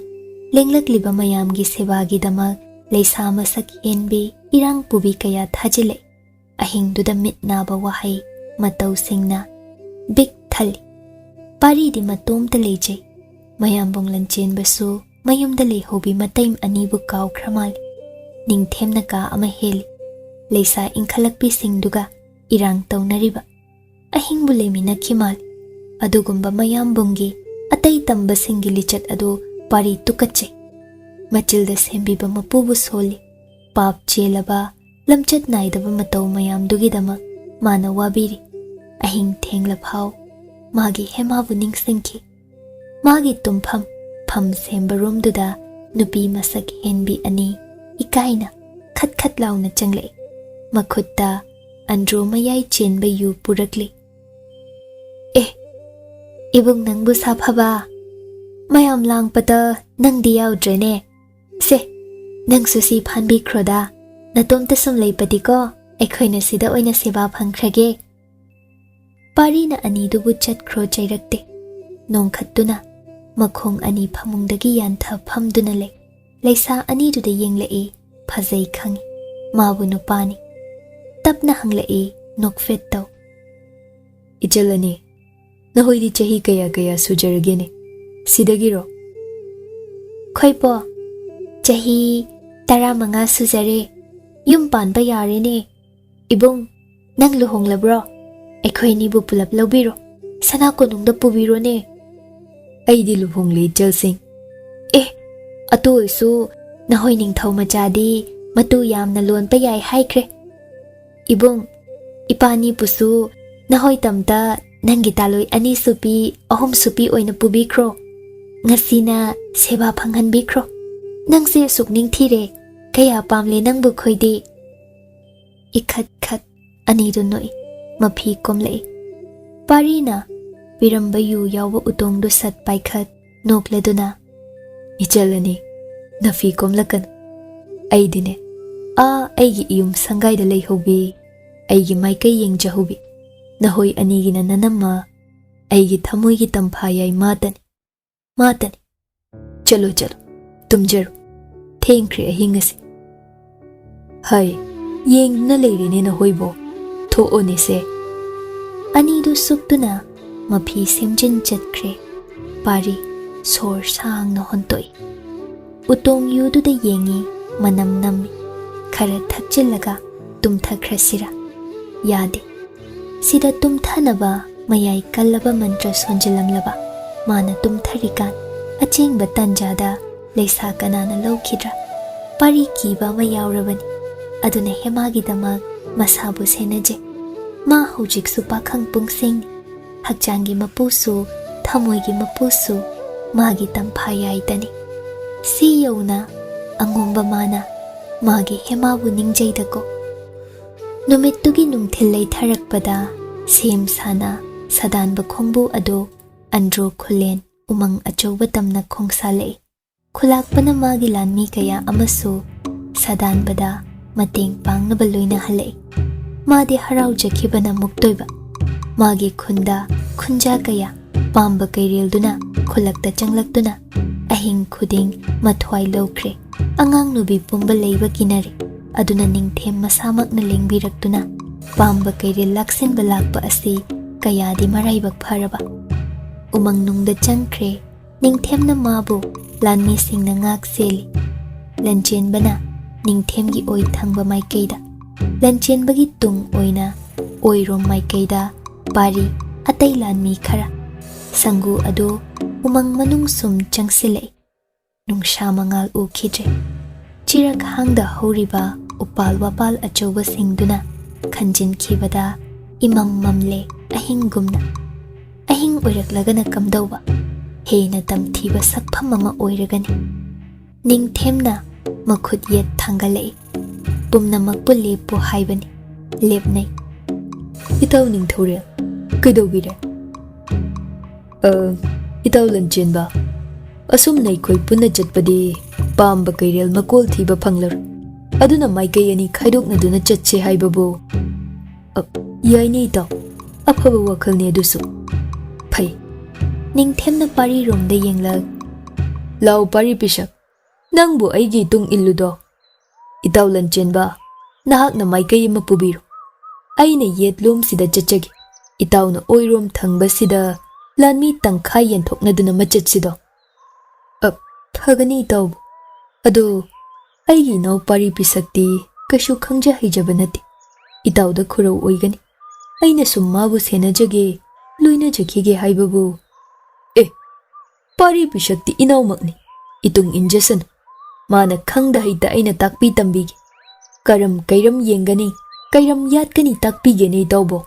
ꯂꯦꯡꯂꯛꯂꯤꯕ ꯃꯌꯥꯝꯒꯤ ꯁꯦꯕꯥꯒꯤꯗꯃꯛ ꯂꯩꯁꯥ ꯃꯁꯛ ꯍꯦꯟꯕꯤ ꯏꯔꯥꯡ ꯄꯨꯕꯤ ꯀꯌꯥ ꯊꯥꯖꯤꯜꯂꯛꯏ꯫ ꯑꯍꯤꯡꯗꯨꯗ ꯃꯤꯠ ꯅꯥꯕ ꯋꯥꯍꯩ ꯃꯇꯧꯁꯤꯡꯅ ꯕꯤꯛ ꯊꯜꯂꯤ꯫ ꯄꯥꯔꯤꯗꯤ ꯃꯇꯣꯝꯇ ꯂꯩꯖꯩ꯫ ꯃꯌꯥꯝꯕꯨꯡ ꯂꯟꯆꯦꯟꯕꯁꯨ ꯃꯌꯨꯝꯗ ꯂꯩꯍꯧꯕꯤ ꯃꯇꯩ ꯑꯅꯤꯕꯨ ꯀꯥꯎꯈ꯭ꯔ ꯃꯥꯜꯂꯤ꯫ ꯅꯤꯡꯊꯦꯝꯅ ꯀꯥ ꯑꯃ ꯍꯦꯜꯂꯤ꯫ ꯂꯩꯁꯥ ꯏꯟꯈꯠꯂꯛꯄꯤꯁꯤꯡꯗꯨꯒ ꯏꯔꯥꯡ ꯇꯧꯅꯔꯤꯕ꯫ ꯑꯍꯤꯡꯕꯨ ꯂꯩꯃꯤꯟꯅꯈꯤ ꯃꯥꯜꯂꯤ꯫ ꯑꯗꯨꯒꯨꯝꯕ ꯃꯌꯥꯝꯕꯨꯡꯒꯤ ꯑꯇꯩ ꯇꯝꯕꯁꯤꯡꯒꯤ ꯂꯤꯆꯠ ꯑꯗꯨ ꯄꯥꯔꯤ ꯇꯨꯀꯠꯆꯩ꯫ ꯃꯆꯤꯜꯗ ꯁꯦꯝꯕꯤꯕ ꯃꯄꯨꯕꯨ ꯁꯣꯜꯂꯤ꯫ ꯄꯥꯞ ꯆꯦꯜꯂꯕ, ꯂꯝꯆꯠ ꯅꯥꯏꯗꯕ ꯃꯇꯧ ꯃꯌꯥꯝꯗꯨꯒꯤꯗꯃꯛ ꯃꯥꯅ ꯋꯥꯕꯤꯔꯤ꯫ ꯑꯍꯤꯡ ꯊꯦꯡꯂꯐꯥꯎ ꯃꯥꯒꯤ ꯍꯦꯃꯥꯕꯨ ꯅꯤꯡꯁꯤꯡꯈꯤ꯫ ꯃꯥꯒꯤ ꯇꯨꯝꯐꯝ ꯐꯝ ꯁꯦꯝꯕ ꯔꯨꯝꯗꯨꯗ ꯅꯨꯄꯤ ꯃꯁꯛ ꯍꯦꯟꯕꯤ ꯑꯅꯤ ꯏꯀꯥꯏꯅ ꯈꯠ ꯈꯠ ꯂꯥꯎꯅ ꯆꯪꯂꯛꯏ꯫ ꯃꯈꯨꯠꯇ ꯑꯟꯗ꯭ꯔꯣ ꯃꯌꯥꯏ ꯆꯦꯟꯕ ꯌꯨ ꯄꯨꯔꯛꯂꯤ꯫ "ꯑꯦ, ꯏꯕꯨꯡ ꯅꯪꯕꯨ ꯁꯥꯐꯕ, ꯃꯌꯥꯝ ꯂꯥꯡꯄꯗ ꯅꯪꯗꯤ ꯌꯥꯎꯗ꯭ꯔꯦꯅꯦ꯫ ꯁꯦ, ꯅꯪꯁꯨ ꯁꯤ ꯐꯥꯟꯕꯤꯈ꯭ꯔꯣꯗ꯫ ꯅꯇꯣꯝꯇ ꯁꯨꯝ ꯂꯩꯕꯗꯤꯀꯣ, ꯑꯩꯈꯣꯏꯅ ꯁꯤꯗ ꯑꯣꯏꯅ ꯁꯦꯕꯥ ꯐꯪꯈ꯭ꯔꯒꯦ꯫" ꯄꯥꯔꯤꯅ ꯑꯅꯤꯗꯨꯕꯨ ꯆꯠꯈ꯭ꯔꯣ ꯆꯩꯔꯛꯇꯦ꯫ ꯅꯣꯡꯈꯠꯇꯨꯅ ꯃꯈꯣꯡ ꯑꯅꯤ ꯐꯃꯨꯡꯗꯒꯤ ꯌꯥꯟꯊ ꯐꯝꯗꯨꯅ ꯂꯩ꯫ ꯂꯩꯁꯥ ꯑꯅꯤꯗꯨꯗ ꯌꯦꯡꯂꯛꯏ, ꯐꯖꯩ ꯈꯪꯏ꯫ ꯃꯥꯕꯨ ꯅꯨꯄꯥꯅꯤ꯫ ꯇꯞꯅ ꯍꯪꯂꯛꯏ, ꯅꯣꯛꯐꯦꯠ ꯇꯧ꯫ "ꯏꯆꯜ ꯑꯅꯤ, ꯅꯈꯣꯏꯗꯤ ꯆꯍꯤ ꯀꯌꯥ ꯀꯌꯥ ꯁꯨꯖꯔꯒꯦꯅꯦ? ꯁꯤꯗꯒꯤꯔꯣ?" "ꯈꯣꯏꯄꯣ, ꯆꯍꯤ ꯇꯔꯥꯃꯉꯥ ꯁꯨꯖꯔꯦ꯫ ꯌꯨꯝ ꯄꯥꯟꯕ ꯌꯥꯔꯦꯅꯦ꯫ ꯏꯕꯨꯡ, ꯅꯪ ꯂꯨꯍꯣꯡꯂꯕ꯭ꯔꯣ? ꯑꯩꯈꯣꯏ ꯑꯅꯤꯕꯨ ꯄꯨꯂꯞ ꯂꯧꯕꯤꯔꯣ꯫ ꯁꯅꯥ ꯀꯣꯅꯨꯡꯗ ꯄꯨꯕꯤꯔꯣꯅꯦ꯫" "ꯑꯩꯗꯤ ꯂꯨꯍꯣꯡꯂꯦ, ꯏꯆꯜꯁꯤꯡ꯫" "ꯑꯦ, ꯑꯗꯨ ꯑꯣꯏꯁꯨ ꯅꯈꯣꯏ ꯅꯤꯡꯊꯧ ꯃꯆꯥꯗꯤ ꯃꯇꯨ ꯌꯥꯝꯅ ꯂꯣꯟꯕ ꯌꯥꯏ ꯍꯥꯏꯈ꯭ꯔꯦ꯫" "ꯏꯕꯨꯡ, ꯏꯄꯥꯅꯤꯕꯨꯁꯨ ꯅꯍꯣꯏ ꯇꯝꯇ ꯅꯪꯒꯤ ꯇꯥꯂꯣꯏ ꯑꯅꯤ ꯁꯨꯄꯤ, ꯑꯍꯨꯝ ꯁꯨꯄꯤ ꯑꯣꯏꯅ ꯄꯨꯕꯤꯈ꯭ꯔꯣ꯫ ꯉꯁꯤꯅ ꯁꯦꯕꯥ ꯐꯪꯍꯟꯕꯤꯈ꯭ꯔꯣ꯫ ꯅꯪꯁꯦ ꯑꯁꯨꯛ ꯅꯤꯡꯊꯤꯔꯦ꯫ ꯀꯌꯥ ꯄꯥꯝꯂꯦ ꯅꯪꯕꯨ ꯈꯣꯏꯗꯤ꯫ ꯏꯈꯠ ꯈꯠ ꯑꯅꯤꯗꯨ ꯅꯣꯛꯏ꯫ ꯃꯐꯤ ꯀꯣꯝꯂꯛꯏ꯫ ꯄꯥꯔꯤꯅ ꯄꯤꯔꯝꯕ ꯌꯨ ꯌꯥꯎꯕ ꯎꯇꯣꯡꯗꯨ ꯁꯠ ꯄꯥꯏꯈꯠ ꯅꯣꯛꯂꯗꯨꯅ, "ꯏꯆꯜ ꯑꯅꯤ, ꯅꯐꯤ ꯀꯣꯝꯂꯛꯀꯅꯨ꯫ ꯑꯩꯗꯤꯅꯦ, ꯑꯥ ꯑꯩꯒꯤ ꯏꯌꯨꯝ ꯁꯪꯒꯥꯏꯗ ꯂꯩꯍꯧꯕꯤ, ꯑꯩꯒꯤ ꯃꯥꯏꯀꯩ ꯌꯦꯡꯖꯍꯧꯕꯤ, ꯅꯍꯣꯏ ꯑꯅꯤꯒꯤꯅ ꯅꯅꯝꯃ, ꯑꯩꯒꯤ ꯊꯃꯣꯏꯒꯤ ꯇꯝꯐꯥ ꯌꯥꯏ ꯃꯥꯇꯅꯤ, ꯃꯥꯇꯅꯤ꯫ ꯆꯠꯂꯣ, ꯆꯠꯂꯣ, ꯇꯨꯝꯖꯔꯣ꯫ ꯊꯦꯡꯈ꯭ꯔꯦ ꯑꯍꯤꯡ ꯑꯁꯤ꯫ ꯍꯩ, ꯌꯦꯡꯗꯨꯅ ꯂꯩꯔꯦꯅꯦ ꯅꯍꯣꯏꯕꯣ꯫ ꯊꯣꯛꯑꯣꯅꯦꯁꯦ꯫" ꯑꯅꯤꯗꯨ ꯁꯨꯛꯇꯨꯅ ꯃꯐꯤ ꯁꯦꯝꯖꯤꯟ ꯆꯠꯈ꯭ꯔꯦ꯫ ꯄꯥꯔꯤ ꯁꯣꯔ ꯁꯥꯡꯅ ꯍꯣꯟꯇꯣꯛꯏ꯫ ꯎꯇꯣꯡ ꯌꯨꯗꯨꯗ ꯌꯦꯡꯉꯤ, ꯃꯅꯝ ꯅꯝꯃꯤ꯫ ꯈꯔ ꯊꯛꯆꯤꯜꯂꯒ ꯇꯨꯝꯊꯈ꯭ꯔꯁꯤꯔꯥ? ꯌꯥꯗꯦ꯫ ꯁꯤꯗ ꯇꯨꯝꯊꯅꯕ ꯃꯌꯥꯏ ꯀꯜꯂꯕ ꯃꯟꯇ꯭ꯔ ꯁꯣꯟꯖꯤꯜꯂꯝꯂꯕ ꯃꯥꯅ ꯇꯨꯝꯊꯔꯤꯀꯥꯟ ꯑꯆꯦꯡꯕ ꯇꯟꯖꯥꯗ ꯂꯩꯁꯥ ꯀꯅꯥꯅ ꯂꯧꯈꯤꯗ꯭ꯔꯥ? ꯄꯥꯔꯤ ꯀꯤꯕ ꯑꯃ ꯌꯥꯎꯔꯕꯅꯤ꯫ ꯑꯗꯨꯅ ꯍꯦꯃꯥꯒꯤꯗꯃꯛ ꯃꯁꯥꯕꯨ ꯁꯦꯟꯅꯖꯩ꯫ ꯃꯥ ꯍꯧꯖꯤꯛꯁꯨ ꯄꯥꯈꯪ ꯄꯨꯡꯁꯤꯡꯅꯤ꯫ ꯍꯛꯆꯥꯡꯒꯤ ꯃꯄꯨꯁꯨ, ꯊꯃꯣꯏꯒꯤ ꯃꯄꯨꯁꯨ ꯃꯥꯒꯤ ꯇꯝꯐꯥ ꯌꯥꯏꯗꯅꯤ꯫ ꯁꯤ ꯌꯧꯅ ꯑꯉꯣꯝꯕ ꯃꯥꯅ ꯃꯥꯒꯤ ꯍꯦꯃꯥꯕꯨ ꯅꯤꯡꯖꯩꯗꯀꯣ꯫ ꯅꯨꯃꯤꯠꯇꯨꯒꯤ ꯅꯨꯡꯊꯤꯜ ꯂꯩꯊꯔꯛꯄꯗ ꯁꯦꯝ ꯁꯥꯅ ꯁꯥꯗꯥꯟꯕ ꯈꯣꯡꯕꯨ ꯑꯗꯨ ꯑꯟꯗ꯭ꯔꯣ ꯈꯨꯂꯦꯟ ꯎꯃꯪ ꯑꯆꯧꯕ ꯇꯝꯅ ꯈꯣꯡꯁꯥꯜꯂꯛꯏ꯫ ꯈꯨꯂꯥꯛꯄꯅ ꯃꯥꯒꯤ ꯂꯥꯟꯃꯤ ꯀꯌꯥ ꯑꯃꯁꯨ ꯁꯥꯗꯥꯟꯕꯗ ꯃꯇꯦꯡ ꯄꯥꯡꯅꯕ ꯂꯣꯏꯅ ꯍꯜꯂꯛꯏ꯫ ꯃꯥꯗꯤ ꯍꯔꯥꯎꯖꯈꯤꯕꯅ ꯃꯨꯛꯇꯣꯏꯕ꯫ ꯃꯥꯒꯤ ꯈꯨꯟꯗ ꯈꯨꯟꯖꯥ ꯀꯌꯥ ꯄꯥꯝꯕ ꯀꯩꯔꯦꯜꯗꯨꯅ ꯈꯨꯜꯂꯛꯇ ꯆꯪꯂꯛꯇꯨꯅ ꯑꯍꯤꯡ ꯈꯨꯗꯤꯡ ꯃꯊ꯭ꯋꯥꯏ ꯂꯧꯈ꯭ꯔꯦ꯫ ꯑꯉꯥꯡ ꯅꯨꯕꯤ ꯄꯨꯝꯕ ꯂꯩꯕ ꯀꯤꯅꯔꯦ꯫ ꯑꯗꯨꯅ ꯅꯤꯡꯊꯦꯝ ꯃꯁꯥꯃꯛꯅ ꯂꯦꯡꯕꯤꯔꯛꯇꯨꯅ ꯄꯥꯝꯕ ꯀꯩꯔꯦꯜ ꯂꯥꯛꯁꯤꯟꯕ ꯂꯥꯛꯄ ꯑꯁꯤ ꯀꯌꯥꯗꯤ ꯃꯔꯥꯏꯕꯛ ꯐꯔꯕ꯫ ꯎꯃꯪꯅꯨꯡꯗ ꯆꯪꯈ꯭ꯔꯦ꯫ ꯅꯤꯡꯊꯦꯝꯅ ꯃꯥꯕꯨ ꯂꯥꯟꯃꯤꯁꯤꯡꯅ ꯉꯥꯛ ꯁꯦꯜꯂꯤ꯫ ꯂꯟꯆꯦꯟꯕꯅ ꯅꯤꯡꯊꯦꯝꯒꯤ ꯑꯣꯏ ꯊꯪꯕ ꯃꯥꯏꯀꯩꯗ, ꯂꯟꯆꯦꯟꯕꯒꯤ ꯇꯨꯡ ꯑꯣꯏꯅ ꯑꯣꯏꯔꯣꯝ ꯃꯥꯏꯀꯩꯗ ꯄꯥꯔꯤ ꯑꯇꯩ ꯂꯥꯟꯃꯤ ꯈꯔ꯫ ꯁꯪꯒꯨ ꯑꯗꯨ ꯎꯃꯪ ꯃꯅꯨꯡ ꯁꯨꯝ ꯆꯪꯁꯤꯜꯂꯛꯏ꯫ ꯅꯨꯡꯁꯥ ꯃꯉꯥꯜ ꯎꯈꯤꯗ꯭ꯔꯦ꯫ ꯆꯤꯔꯛ ꯍꯥꯡꯗ ꯍꯧꯔꯤꯕ ꯎꯄꯥꯜ ꯋꯥꯄꯥꯜ ꯑꯆꯧꯕꯁꯤꯡꯗꯨꯅ ꯈꯟꯖꯤꯟꯈꯤꯕꯗ ꯏꯃꯝ ꯃꯝꯂꯦ ꯑꯍꯤꯡꯒꯨꯝꯅ꯫ ꯑꯍꯤꯡ ꯑꯣꯏꯔꯛꯂꯒꯅ ꯀꯝꯗꯧꯕ? ꯍꯦꯟꯅ ꯇꯝꯊꯤꯕ ꯁꯛꯐꯝ ꯑꯃ ꯑꯣꯏꯔꯒꯅꯤ꯫ ꯅꯤꯡꯊꯦꯝꯅ ꯃꯈꯨꯠ ꯌꯦꯠ ꯊꯥꯡꯒꯠꯂꯛꯏ꯫ ꯄꯨꯝꯅꯃꯛꯄꯨ ꯂꯦꯞꯄꯨ ꯍꯥꯏꯕꯅꯤ꯫ ꯂꯦꯞꯅꯩ꯫ "ꯏꯇꯥꯎ ꯅꯤꯡꯊꯧꯔꯦꯜ, ꯀꯩꯗꯧꯕꯤꯔꯦ?" "ꯑ, ꯏꯇꯥꯎ ꯂꯟꯆꯦꯟꯕ, ꯑꯁꯨꯝꯅ ꯑꯩꯈꯣꯏ ꯄꯨꯟꯅ ꯆꯠꯄꯗꯤ ꯄꯥꯝꯕ ꯀꯩꯔꯦꯜ ꯃꯀꯣꯜ ꯊꯤꯕ ꯐꯪꯂꯔꯣꯏ꯫ ꯑꯗꯨꯅ ꯃꯥꯏꯀꯩ ꯑꯅꯤ ꯈꯥꯏꯗꯣꯛꯅꯗꯨꯅ ꯆꯠꯁꯦ ꯍꯥꯏꯕꯕꯨ?" "ꯑ, ꯌꯥꯏꯅꯦ ꯏꯇꯥꯎ, ꯑꯐꯕ ꯋꯥꯈꯜꯅꯤ ꯑꯗꯨꯁꯨ꯫ ꯐꯩ꯫" ꯅꯤꯡꯊꯦꯝꯅ ꯄꯥꯔꯤꯔꯣꯝꯗ ꯌꯦꯡꯂꯛ꯫ "ꯂꯥꯎ ꯄꯥꯔꯤ ꯄꯤꯁꯛ, ꯅꯪꯕꯨ ꯑꯩꯒꯤ ꯏꯇꯨꯡ ꯏꯜꯂꯨꯗꯣ꯫ ꯏꯇꯥꯎ ꯂꯟꯆꯦꯟꯕ, ꯅꯍꯥꯛꯅ ꯃꯥꯏꯀꯩ ꯑꯃ ꯄꯨꯕꯤꯔꯣ꯫ ꯑꯩꯅ ꯌꯦꯠꯂꯣꯝꯁꯤꯗ ꯆꯠꯆꯒꯦ꯫ ꯏꯇꯥꯎꯅ ꯑꯣꯏꯔꯣꯝ ꯊꯪꯕꯁꯤꯗ ꯂꯥꯟꯃꯤ ꯇꯪꯈꯥꯏ ꯌꯦꯟꯊꯣꯛꯅꯗꯨꯅ ꯃꯆꯠꯁꯤꯗꯣ꯫" "ꯑ, ꯐꯒꯅꯤ ꯏꯇꯥꯎꯕꯨ꯫ ꯑꯗꯣ ꯑꯩꯒꯤ ꯏꯅꯥꯎ ꯄꯥꯔꯤ ꯄꯤꯁꯛꯇꯤ ꯀꯩꯁꯨ ꯈꯪꯖ ꯍꯩꯖꯕ ꯅꯠꯇꯦ꯫ ꯏꯇꯥꯎꯗ ꯈꯨꯔꯧ ꯑꯣꯏꯒꯅꯤ꯫ ꯑꯩꯅ ꯁꯨꯝ ꯃꯥꯕꯨ ꯁꯦꯟꯅꯖꯒꯦ, ꯂꯣꯏꯅꯖꯈꯤꯒꯦ ꯍꯥꯏꯕꯕꯨ꯫" "ꯑꯦ, ꯄꯥꯔꯤ ꯄꯤꯁꯛꯇꯤ ꯏꯅꯥꯎꯃꯛꯅꯤ꯫ ꯏꯇꯨꯡ ꯏꯟꯖꯁꯅꯨ꯫ ꯃꯥꯅ ꯈꯪꯗ ꯍꯩꯇ ꯑꯩꯅ ꯇꯥꯛꯄꯤ ꯇꯝꯕꯤꯒꯦ꯫ ꯀꯔꯝ ꯀꯩꯔꯝ ꯌꯦꯡꯒꯅꯤ, ꯀꯩꯔꯝ ꯌꯥꯠꯀꯅꯤ ꯇꯥꯛꯄꯤꯒꯦꯅꯦ ꯏꯇꯥꯎꯕꯣ꯫"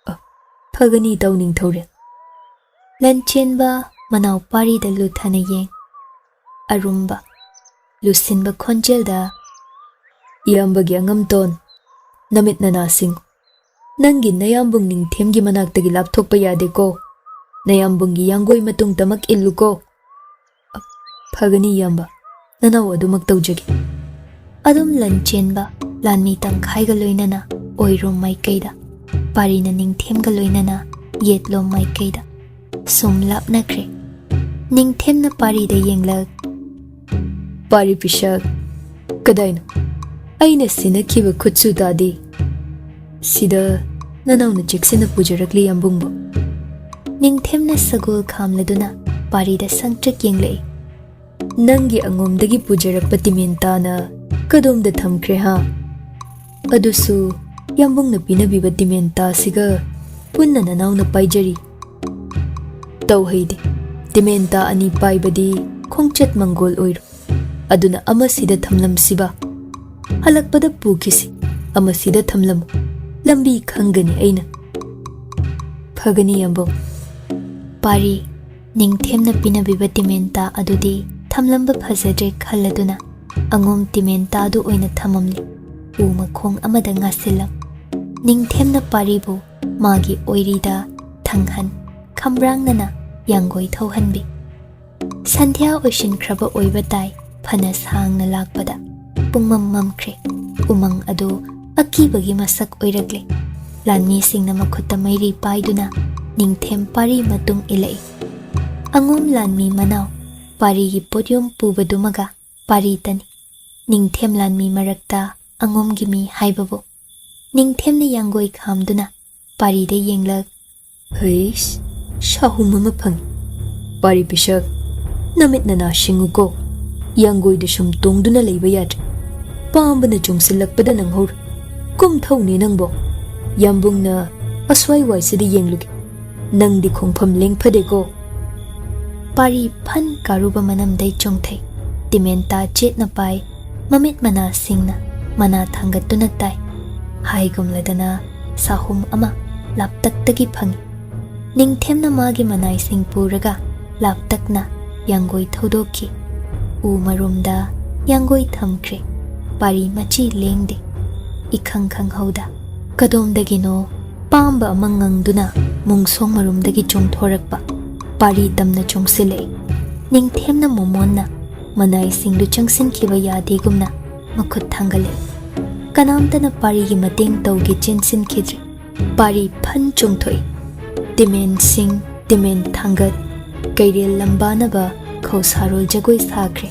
"ꯑ, ꯐꯒꯅꯤ ꯏꯇꯥꯎ ꯅꯤꯡꯊꯧꯔꯦꯜ꯫" ꯂꯟꯆꯦꯟꯕ ꯃꯅꯥꯎ ꯄꯥꯔꯤꯗ ꯂꯨꯊꯅ ꯌꯦꯡ꯫ ꯑꯔꯨꯝꯕ, ꯂꯨꯁꯤꯟꯕ ꯈꯣꯟꯖꯦꯜꯗ, "ꯏꯌꯥꯝꯕꯒꯤ ꯑꯉꯝꯇꯣꯟ, ꯅꯃꯤꯠ ꯅꯅꯥꯁꯤꯡ, ꯅꯪꯒꯤ ꯅꯌꯥꯝꯕꯨꯡ ꯅꯤꯡꯊꯦꯝꯒꯤ ꯃꯅꯥꯛꯇꯒꯤ ꯂꯥꯞꯊꯣꯛꯄ ꯌꯥꯗꯦꯀꯣ꯫ ꯅꯌꯥꯝꯕꯨꯡꯒꯤ ꯌꯥꯡꯒꯣꯏ ꯃꯇꯨꯡ ꯇꯃꯛ ꯏꯜꯂꯨꯀꯣ꯫" "ꯑ, ꯐꯒꯅꯤ ꯏꯌꯥꯝꯕ, ꯅꯅꯥꯎ ꯑꯗꯨꯃꯛ ꯇꯧꯖꯒꯦ꯫" ꯑꯗꯨꯝ ꯂꯟꯆꯦꯟꯕ ꯂꯥꯟꯃꯤ ꯇꯪꯈꯥꯏꯒ ꯂꯣꯏꯅꯅ ꯑꯣꯏꯔꯣꯝ ꯃꯥꯏꯀꯩꯗ, ꯄꯥꯔꯤꯅ ꯅꯤꯡꯊꯦꯝꯒ ꯂꯣꯏꯅꯅ ꯌꯦꯠꯂꯣꯝ ꯃꯥꯏꯀꯩꯗ ꯁꯨꯝ ꯂꯥꯞꯅꯈ꯭ꯔꯦ꯫ ꯅꯤꯡꯊꯦꯝꯅ ꯄꯥꯔꯤꯗ ꯌꯦꯡꯂꯛ꯫ "ꯄꯥꯔꯤ ꯄꯤꯁꯛ, ꯀꯗꯥꯏꯅꯣ? ꯑꯩꯅ ꯁꯤꯟꯅꯈꯤꯕ ꯈꯨꯠꯁꯨ ꯇꯥꯗꯦ꯫ ꯁꯤꯗ ꯅꯅꯥꯎꯅ ꯆꯦꯛꯁꯤꯟꯅ ꯄꯨꯖꯔꯛꯂꯤ ꯌꯥꯝꯕꯨꯡꯕꯨ꯫" ꯅꯤꯡꯊꯦꯝꯅ ꯁꯒꯣꯜ ꯈꯥꯝꯂꯗꯨꯅ ꯄꯥꯔꯤꯗ ꯁꯪꯇ꯭ꯔꯤꯛ ꯌꯦꯡꯂꯛꯏ꯫ "ꯅꯪꯒꯤ ꯑꯉꯣꯝꯗꯒꯤ ꯄꯨꯖꯔꯛꯄ ꯇꯤꯃꯦꯟꯇꯥꯅ ꯀꯗꯣꯝꯗ ꯊꯝꯈ꯭ꯔꯦ ꯍꯥ? ꯑꯗꯨꯁꯨ ꯌꯥꯝꯕꯨꯡꯅ ꯄꯤꯅꯕꯤꯕ ꯇꯤꯃꯦꯟꯇꯥꯁꯤꯒ ꯄꯨꯟꯅ ꯅꯅꯥꯎꯅ ꯄꯥꯏꯖꯔꯤ꯫ ꯇꯧꯍꯩꯗꯦ, ꯇꯤꯃꯦꯟꯇꯥ ꯑꯅꯤ ꯄꯥꯏꯕꯗꯤ ꯈꯣꯡꯆꯠ ꯃꯪꯒꯣꯜ ꯑꯣꯏꯔꯣꯏ꯫ ꯑꯗꯨꯅ ꯑꯃꯁꯤꯗ ꯊꯝꯂꯝꯁꯤꯕ? ꯍꯜꯂꯛꯄꯗ ꯄꯨꯈꯤꯁꯤ꯫ ꯑꯃꯁꯤꯗ ꯊꯝꯂꯝꯃꯨ꯫ ꯂꯝꯕꯤ ꯈꯪꯒꯅꯤ ꯑꯩꯅ꯫ ꯐꯒꯅꯤ, ꯌꯥꯝꯕꯨꯡ꯫ ꯄꯥꯔꯤ, ꯅꯤꯡꯊꯦꯝꯅ ꯄꯤꯅꯕꯤꯕ ꯇꯤꯃꯦꯟꯇꯥ ꯑꯗꯨꯗꯤ ꯊꯝꯂꯝꯕ ꯐꯖꯗ꯭ꯔꯦ ꯈꯜꯂꯗꯨꯅ ꯑꯉꯣꯝ ꯇꯤꯃꯦꯟꯇꯥꯗꯨ ꯑꯣꯏꯅ ꯊꯝꯃꯝꯂꯤ꯫ ꯎ ꯃꯈꯣꯡ ꯑꯃꯗ ꯉꯥꯁꯤꯜꯂꯝ꯫ ꯅꯤꯡꯊꯦꯝꯅ ꯄꯥꯔꯤꯕꯨ ꯃꯥꯒꯤ ꯑꯣꯏꯔꯤꯗ ꯊꯪꯍꯟ ꯈꯝꯕ꯭ꯔꯥꯡꯅꯅ ꯌꯥꯡꯒꯣꯏ ꯊꯧꯍꯟꯕꯤ꯫ ꯁꯟꯙ꯭ꯌꯥ ꯑꯣꯏꯁꯤꯟꯈ꯭ꯔꯕ ꯑꯣꯏꯕ ꯇꯥꯏ꯫ ꯐꯅ ꯁꯥꯡꯅ ꯂꯥꯛꯄꯗ ꯄꯨꯡꯃꯝ ꯃꯝꯈ꯭ꯔꯦ꯫ ꯎꯃꯪ ꯑꯗꯨ ꯑꯀꯤꯕꯒꯤ ꯃꯁꯛ ꯑꯣꯏꯔꯛꯂꯦ꯫ ꯂꯥꯟꯃꯤꯁꯤꯡꯅ ꯃꯈꯨꯠꯇ ꯃꯩꯔꯤ ꯄꯥꯏꯗꯨꯅ ꯅꯤꯡꯊꯦꯝ ꯄꯥꯔꯤ ꯃꯇꯨꯡ ꯏꯜꯂꯛꯏ꯫ ꯑꯉꯣꯝ ꯂꯥꯟꯃꯤ ꯃꯅꯥꯎ ꯄꯥꯔꯤꯒꯤ ꯄꯣꯠꯌꯣꯝ ꯄꯨꯕꯗꯨꯃꯒ ꯄꯥꯔꯤ ꯇꯅꯤ꯫ ꯅꯤꯡꯊꯦꯝ ꯂꯥꯟꯃꯤ ꯃꯔꯛꯇ ꯑꯉꯣꯝꯒꯤ ꯃꯤ ꯍꯥꯏꯕꯕꯨ꯫ ꯅꯤꯡꯊꯦꯝꯅ ꯌꯥꯡꯒꯣꯏ ꯈꯥꯝꯗꯨꯅ ꯄꯥꯔꯤꯗ ꯌꯦꯡꯂꯛ, "ꯍꯩꯁ, ꯁꯥꯍꯨꯝ ꯑꯃ ꯐꯪꯉꯤ꯫ ꯄꯥꯔꯤ ꯄꯤꯁꯛ, ꯅꯃꯤꯠ ꯅꯅꯥ ꯁꯤꯡꯉꯨꯀꯣ꯫ ꯌꯥꯡꯒꯣꯏꯗ ꯁꯨꯝ ꯇꯣꯡꯗꯨꯅ ꯂꯩꯕ ꯌꯥꯗ꯭ꯔꯦ꯫ ꯄꯥꯝꯕꯅ ꯆꯣꯡꯁꯤꯜꯂꯛꯄꯗ ꯅꯪꯍꯧꯔ꯫ ꯀꯨꯝꯊꯧꯅꯦ ꯅꯪꯕꯣ꯫ ꯌꯥꯝꯕꯨꯡꯅ ꯑꯁ꯭ꯋꯥꯏ ꯋꯥꯏꯁꯤꯗ ꯌꯦꯡꯂꯨꯒꯦ꯫ ꯅꯪꯗꯤ ꯈꯣꯡꯐꯝ ꯂꯦꯡꯐꯗꯦꯀꯣ꯫" ꯄꯥꯔꯤ ꯐꯟ ꯀꯥꯔꯨꯕ ꯃꯅꯝꯗꯩ ꯆꯣꯡꯊꯩ꯫ ꯇꯤꯃꯦꯟꯇꯥ ꯆꯦꯠꯅ ꯄꯥꯏ꯫ ꯃꯃꯤꯠ ꯃꯅꯥꯁꯤꯡꯅ ꯃꯅꯥ ꯊꯥꯡꯒꯠꯇꯨꯅ ꯇꯥꯏ꯫ ꯍꯥꯏꯒꯨꯝꯂꯗꯅ ꯁꯥꯍꯨꯝ ꯑꯃ ꯂꯥꯞꯇꯛꯇꯒꯤ ꯐꯪꯏ꯫ ꯅꯤꯡꯊꯦꯝꯅ ꯃꯥꯒꯤ ꯃꯅꯥꯏꯁꯤꯡ ꯄꯨꯔꯒ ꯂꯥꯞꯇꯛꯅ ꯌꯥꯡꯒꯣꯏ ꯊꯧꯗꯣꯛꯈꯤ꯫ ꯎ ꯃꯔꯨꯝꯗ ꯌꯥꯡꯒꯣꯏ ꯊꯝꯈ꯭ꯔꯦ꯫ ꯄꯥꯔꯤ ꯃꯆꯤ ꯂꯦꯡꯗꯦ꯫ ꯏꯈꯪ ꯈꯪꯍꯧꯗ ꯀꯗꯣꯝꯗꯒꯤꯅꯣ ꯄꯥꯝꯕ ꯑꯃ ꯉꯪꯗꯨꯅ ꯃꯨꯡꯁꯣꯡ ꯃꯔꯨꯝꯗꯒꯤ ꯆꯣꯡꯊꯣꯔꯛꯄ꯫ ꯄꯥꯔꯤ ꯇꯝꯅ ꯆꯣꯡꯁꯤꯜꯂꯛꯏ꯫ ꯅꯤꯡꯊꯦꯝꯅ ꯃꯣꯃꯣꯟꯅ ꯃꯅꯥꯏꯁꯤꯡꯗꯨ ꯆꯪꯁꯤꯟꯈꯤꯕ ꯌꯥꯗꯦꯒꯨꯝꯅ ꯃꯈꯨꯠ ꯊꯥꯡꯒꯠꯂꯛꯏ꯫ ꯀꯅꯥꯝꯇꯅ ꯄꯥꯔꯤꯒꯤ ꯃꯇꯦꯡ ꯇꯧꯒꯦ ꯆꯦꯟꯁꯤꯟꯈꯤꯗ꯭ꯔꯤ꯫ ꯄꯥꯔꯤ ꯐꯟ ꯆꯣꯡꯊꯣꯛꯏ꯫ ꯇꯤꯃꯦꯟꯁꯤꯡ, ꯇꯤꯃꯦꯟ ꯊꯥꯡꯒꯠ, ꯀꯩꯔꯦꯜ ꯂꯝꯕꯥꯅꯕ ꯈꯧꯁꯥꯔꯣꯜ ꯖꯒꯣꯏ ꯁꯥꯈ꯭ꯔꯦ꯫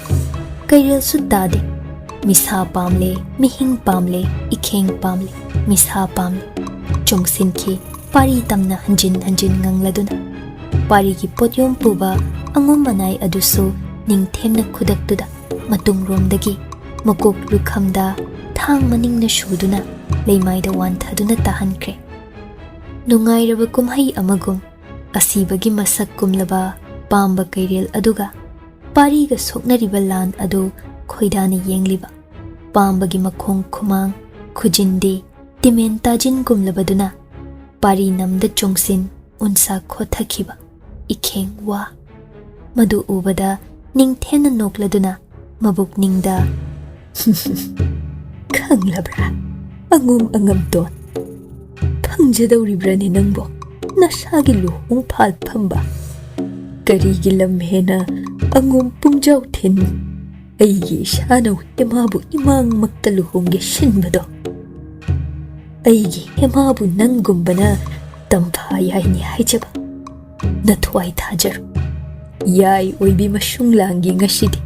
ꯀꯩꯔꯦꯜꯁꯨ ꯇꯥꯗꯦ꯫ ꯃꯤꯁꯥ ꯄꯥꯝꯂꯦ, ꯃꯤꯍꯤꯡ ꯄꯥꯝꯂꯦ, ꯏꯈꯦꯡ ꯄꯥꯝꯂꯦ, ꯃꯤꯁꯥ ꯄꯥꯝꯂꯦ꯫ ꯆꯣꯡꯁꯤꯟꯈꯤ, ꯄꯥꯔꯤ ꯇꯝꯅ ꯍꯟꯖꯤꯟ ꯍꯟꯖꯤꯟ ꯉꯪꯂꯗꯨꯅ꯫ ꯄꯥꯔꯤꯒꯤ ꯄꯣꯠꯌꯣꯝ ꯄꯨꯕ ꯑꯉꯣꯝ ꯃꯅꯥꯏ ꯑꯗꯨꯁꯨ ꯅꯤꯡꯊꯦꯝꯅ ꯈꯨꯗꯛꯇꯨꯗ ꯃꯇꯨꯡꯔꯣꯝꯗꯒꯤ ꯃꯀꯣꯛ ꯂꯨꯈꯝꯗ ꯊꯥꯡ ꯃꯅꯤꯡꯅ ꯁꯨꯗꯨꯅ ꯂꯩꯃꯥꯏꯗ ꯋꯥꯟꯊꯗꯨꯅ ꯇꯥꯍꯟꯈ꯭ꯔꯦ꯫ ꯅꯨꯡꯉꯥꯏꯔꯕ ꯀꯨꯝꯍꯩ ꯑꯃꯒꯨꯝ ꯑꯁꯤꯕꯒꯤ ꯃꯁꯛ ꯀꯨꯝꯂꯕ ꯄꯥꯝꯕ ꯀꯩꯔꯦꯜ ꯑꯗꯨꯒ ꯄꯥꯔꯤꯒ ꯁꯣꯛꯅꯔꯤꯕ ꯂꯥꯟ ꯑꯗꯨ ꯈꯣꯏꯗꯥꯅ ꯌꯦꯡꯂꯤꯕ ꯄꯥꯝꯕꯒꯤ ꯃꯈꯣꯡ ꯈꯨꯃꯥꯡ ꯈꯨꯖꯤꯟꯗꯤ ꯇꯤꯃꯦꯟ ꯇꯥꯖꯤꯟꯒꯨꯝꯂꯕꯗꯨꯅ ꯄꯥꯔꯤ ꯅꯝꯗ ꯆꯣꯡꯁꯤꯟ ꯎꯟꯁꯥ ꯈꯣꯊꯈꯤꯕ ꯏꯈꯦꯡ ꯋꯥ꯫ ꯃꯗꯨ ꯎꯕꯗ ꯅꯤꯡꯊꯦꯝꯅ ꯅꯣꯛꯂꯗꯨꯅ ꯃꯕꯨꯛꯅꯤꯡꯗ, "ꯈꯪꯂꯕ꯭ꯔꯥ, ꯑꯉꯣꯝ ꯑꯉꯝꯇꯣꯟ? ꯐꯪꯖꯗꯧꯔꯤꯕ꯭ꯔꯥꯅꯦ ꯅꯪꯕꯣ, ꯅꯁꯥꯒꯤ ꯂꯨꯍꯣꯡ ꯐꯥꯜ ꯐꯝꯕ? ꯀꯔꯤꯒꯤ ꯂꯝ ꯍꯦꯟꯅ ꯑꯉꯣꯝ ꯄꯨꯡꯖꯥꯎ ꯊꯤꯟ? ꯑꯩꯒꯤ ꯏꯁꯥꯅꯧ ꯍꯦꯃꯥꯕꯨ ꯏꯃꯥꯡꯃꯛꯇ ꯂꯨꯍꯣꯡꯒꯦ ꯁꯤꯟꯕꯗꯣ? ꯑꯩꯒꯤ ꯍꯦꯃꯥꯕꯨ ꯅꯪꯒꯨꯝꯕꯅ ꯇꯝꯐꯥ ꯌꯥꯏꯅꯤ ꯍꯥꯏꯖꯕ? ꯅꯊ꯭ꯋꯥꯏ ꯊꯥꯖꯔꯨ꯫ ꯌꯥꯏ ꯑꯣꯏꯕꯤ ꯃꯁꯨꯡ ꯂꯥꯡꯒꯤ ꯉꯁꯤꯗꯤ꯫